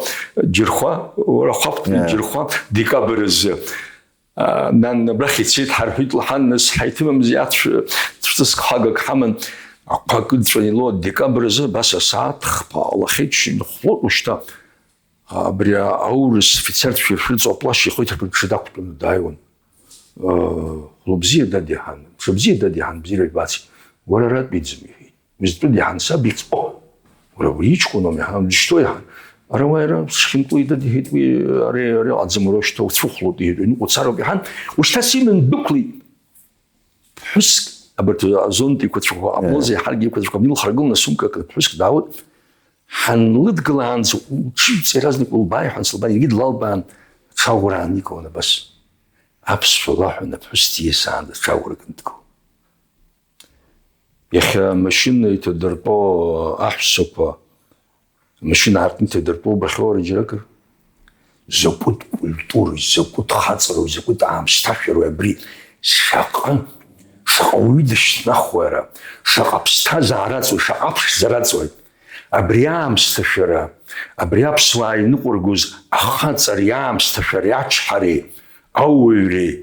Џьырхәа, уара хәаԥтәны Иа. Џьырхәа, декабр азы. А, нан абрахь ицеит, ҳарҳәит, лҳан, нас ҳаиҭымымзи, ацә-, цәҵыск хагак ҳаман, ақәа кыдҵәаны илоуа декабр азы, абас асааҭ хԥа ҟалахьеит, шьыжьхәлоуп ушьҭа. Абри аурыс афицерцәа иршәырҵо аплашь ихы иҭарԥаны дшыдақәтәаны дааиуан. Хәлыбзиа дад иаҳан, мшыбзиа дад иаҳан, бзиара жәбаци, уара аратәиӡам, иҳәеит. Узтәы диаҳан саб ихьӡ, о, уара уи иҷкәын ауми, ҳа дышьҭоу иаҳан. Ара уа иара схьынтәуи дад иҳәеит, уи ари, ари аӡам, уара ушьҭа уцәыхәлоит, иҳәеит, уҩныҟа уцароуп иаҳан, ушьҭа симан дықәлеит. Ԥҳәыск, абарҭ азонтә еиқәаҵәақәа, аблоза иаҳаргьы еиқәаҵәақәа, амил харгыланы асумкақәа, ԥҳәыск даауеит, ҳанлыдгылаанӡа лҽыжәҵа иаразнак улбааи ҳәа сылбан, егьи длалбаан, аҽаӷәра ааникылан абас. Аԥсшәа лаҳәан аԥҳәыс диасаанӡа аҽаӷәра кындгылан. Иахьа амашьына иҭадыртәо аҳәсақәа, амашьына аартны иҭадыртәо убахьоу ара џьаракыр? Закәытә культуреи, закәытә хаҵароу, закәытә аамсҭашәароу абри? Шаҟа, шаҟа уаҩы дышьҭнахуеи ара? Шаҟа ԥсҭазаара аҵои, шаҟа ԥшӡара аҵои? Абри аамсҭашәара, абри аԥсуаа иныҟәыргоз ахаҵареи аамсҭашәареи ачҳареи, ауаҩреи,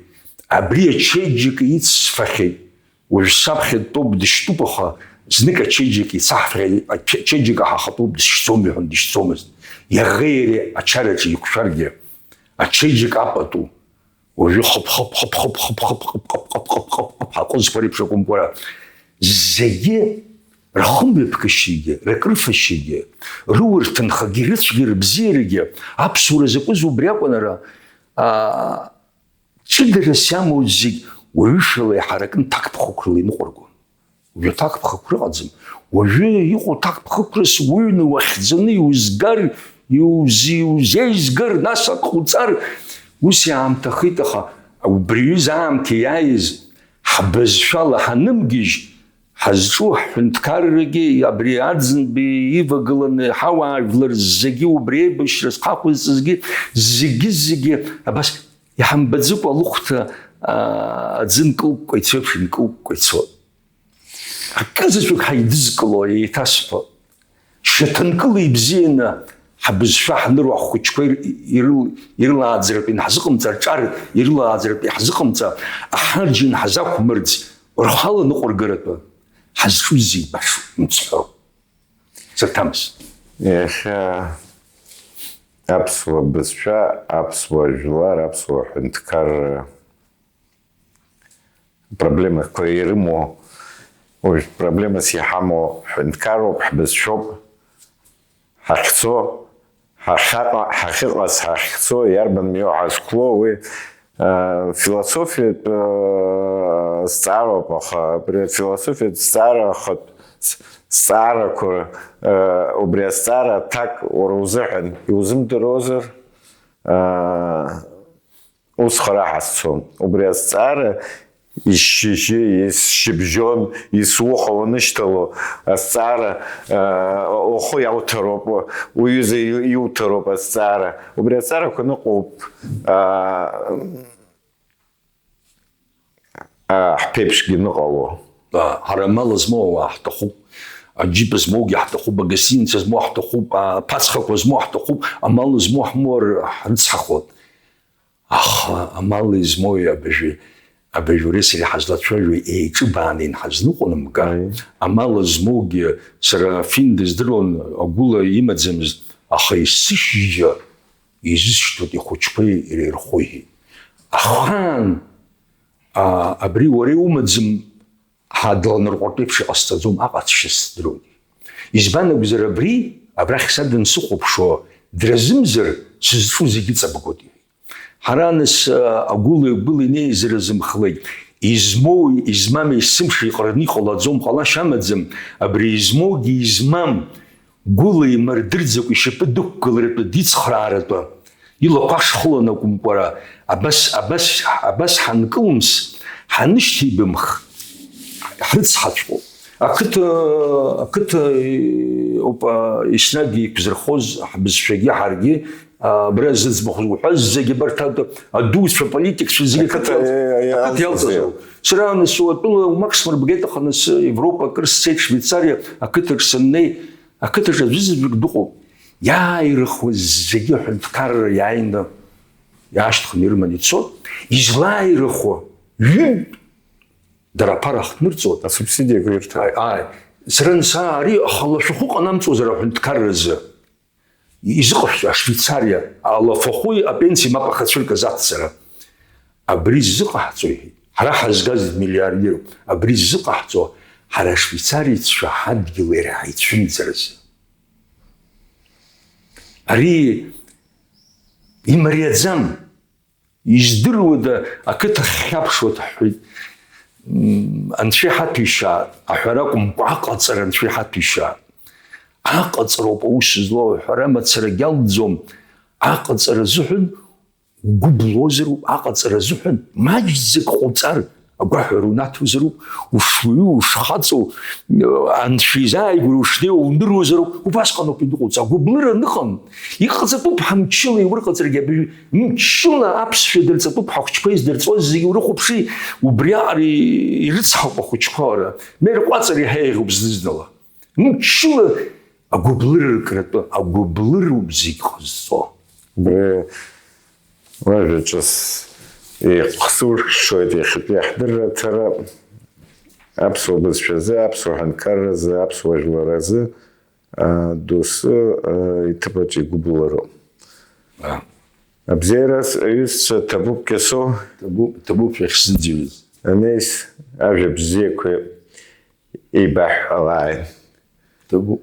абри ачеиџьыка ицфахьеит. Уажә саԥхьа дтәоуп, дышьтәуп, аха знык ачеиџьыка ицаҳфахьеит, аче-, ачеиџьыка ҳахатәоуп, дышьцом иҳәан, дышьцомызт. Иаӷеи иареи ачараҿы еиқәшәаргьы, ачеиџьыка апату, уажәы хыԥ-хыԥ-хыԥ-хыԥ-хыԥ-хыԥ-хыԥ-хыԥ-хыԥ-хыԥ-хыԥ-хыԥ-хыԥ-хыԥ ҳаҟәызқәа реиԥш акәымкәа, зегьы рхымҩаԥгашьагьы, ракрыфашьагьы, рыурҭынхагьы, рыцәгьа рыбзиарагьы, аԥсуара закәыз убри акәын ара, аа, Ҷыдарас иамоу зегь уаҩышәала иҳаракны ҭакԥхықәрала иныҟәыргон. Уажәы аҭакԥхықәра ыҟаӡам. Уажәы иҟоу ҭакԥхықәрас уҩны уахьӡаны иузгар, иуз-, иузеизгар, нас ак ҟауҵар, ус иаамҭахеит, аха убри аҩыза аамҭа иааиз ҳбызшәала ҳанымгьежь, ҳазҿу ҳҳәынҭқаррагьы, абри Аӡынбеи ивагыланы ҳауаажәлар зегьы убри аибашьра зхақәызҵазгьы, зегьы-зегьы абас Иҳамбаӡакәа алыхәҭа, аа, аӡы нкылкәкәа ицо еиԥш инкылкәкәа ицот. Акызаҵәык ҳаидызкыло еиҭасҳәо, шьаҭанкыла ибзианы ҳбызшәа ҳныруа ҳхәыҷқәа ир-, ирыл-, ирылааӡаратәы инҳазыҟамҵа, рҿар ирылааӡаратәы иаҳзыҟамҵа, аҳарџьын ҳазақәмырӡ, рхала ныҟәыргаратәы ҳазҿу зегь башоуп, мцҳәоуп. Сырҭамыз. Иахьа аԥсуа бызшәа, аԥсуа жәлар, аԥсуа ҳәынҭқарра проблемақәа ирымоу, уажә проблемас иҳамоу ҳәынҭқарроуп, ҳбызшәоуп, ҳахьцо, ҳахьаҟа-, ҳахьыҟаз, ҳахьцо, иарбан мҩоу ҳазқәло, уи, э, философиатә, э, зҵаароуп, аха абри афилософиатә зҵаара ахатә з-, зҵаарақәа, э, убри азҵаара аҭак уара узыҳәан иузымдыруазар, э, ус хара ҳазцом. Убри азҵаара ишьыжьы, ишьыбжьон, исуха уанышьҭало азҵаара, э, ухы иауҭароуп, уҩыза иу-, иуҭароуп азҵаара. Убри азҵаарақәа ныҟәоуп, э, э, ҳԥеиԥшгьы ныҟало. Ҳара амал змоу ауаа ҳҭахуп, аџьыпа змоугьы ҳҭахуп, агостиница змоу ҳҭахуп, аԥацхақәа змоу ҳҭахуп, амал змоу ҳмоур ҳрыцҳахоит. Аха амал измоуи абыржәы, абыржәы уареи сареи ҳазлацәажәо еиҿыбааны инҳазныҟәнамгар, Аиеи. Амал змоугьы сара Фин дыздыруан, агәыла имаӡамызт, аха есышьыжьы изысшьҭоит ихәыҷқәеи иара ирхәы, иҳәеит. Ахаан, аа, абри уара иумаӡам, ҳа дланарҟәыртә еиԥш иҟасҵаӡом, аҟаҵшьа сыздыруам. Избан акәзар, абри, абрахь са дансыхәаԥшуа, дразымзар, сызҿу зегьы ҵабгоит, иҳәеит. Ҳара, нас, агәыла-гәыла инеизар азымхлеит. Измоу, измам есымша иҟараны иҟалаӡом, ҟалашьа амаӡам, абри измоугьы измам гәыла имардырӡакәа ишьапы дықәгыларатәы, дицхрааратәы, илақәа ашхыланы акәымкәара, абас, абас, абас ҳанкылмс, ҳанышьҭеибамх, ҳрыцҳаҵәҟьоуп. Ақыҭа, ақыҭа, е, ауп, а, еснагь еиқәзырхоз ҳбызшәагьы ҳаргьы, а, абра зыӡбахә уҳәаз зегьы абарҭ ад-, адуцәа, политикцәа зегьы ақыҭа, ақыҭа иал-, е, е, ақыҭа иалҵыз. Иалҵыз. Сара анасу атәыла умак смырбгеит, аха нас Европа акыр сцеит, Швеицариа ақыҭаҿ саннеи, ақыҭаҿ аӡәызаҵәык дыҟоуп. Иааирыхуаз зегьы аҳәынҭқарра иааины иаашьҭхны ирыманы ицот. Излааирыхуа ҩынтә дара аԥара ахҭнырҵоит. Асубсидиақәа ирҭоит. Ааи, ааи. Сара анса ари ахала шәахәы ҟанамҵозар аҳәынҭқарразы. Изыҟашәҵо Ашвеицариа алафахәы апенсиа мап ахацәыркыз аццара. Абри ззыҟаҳҵо, иҳәеит. Ҳара ҳазгаз миллиардеруп. Абри ззыҟаҳҵо ҳара ашвеицарицәа ҳадгьыл иара ҳаицәымӡаразы. Ари имариаӡам. Издыруада, ақыҭа хьаԥшуа ҳҳәеит. М, анцәа иҳаҭәеишьаат, аҳәара акәымкәа, аҟаҵара анцәа иҳаҭәеишьаат. Аҟаҵароуп аус злоу, аҳәара мацарагь алҵӡом. Аҟаҵара азыҳәан гәы блозароуп, аҟаҵара азыҳәан маҷӡак ҟауҵар, агәаҳәара унаҭозароуп, ушуаҩу, ушхаҵоу, анцәа изааигәара ушнеиуа уныруазароуп, убасҟаноуп ианыҟауҵа. Агәыблыра аныҟам, иҟаҵатәуп ҳәа мчыла иурҟаҵаргьы абыржәы, мчыла аԥсшәа дырҵатәуп ҳәа ахәыҷқәа издырҵоз зегьы урыхәаԥши, убриаҟара ирыцҳауп ахәыҷқәа ара. Ма ирҟәаҵыр иаҳа еиӷьуп зны-знала. Мчыла агәыблыра ркратәы, агәыблыроуп зегь ҟазҵо. Убри уажәаҿы еихсыркәшоит иахьатәи аҳдырраҭара аԥсуа бызшәазы, аԥсуа ҳәынҭқарразы, аԥсуа жәларазы, а, доусы, а, иҭыԥаҿ игәыблыроуп. А. Абзиараз, аҩызцәа, ҭабуп Кьасоу. Ҭабуп, ҭабуп шәахьсзыӡырҩыз. Анеис, ажәа бзиақәа еибаҳҳәалааит. Ҭабуп.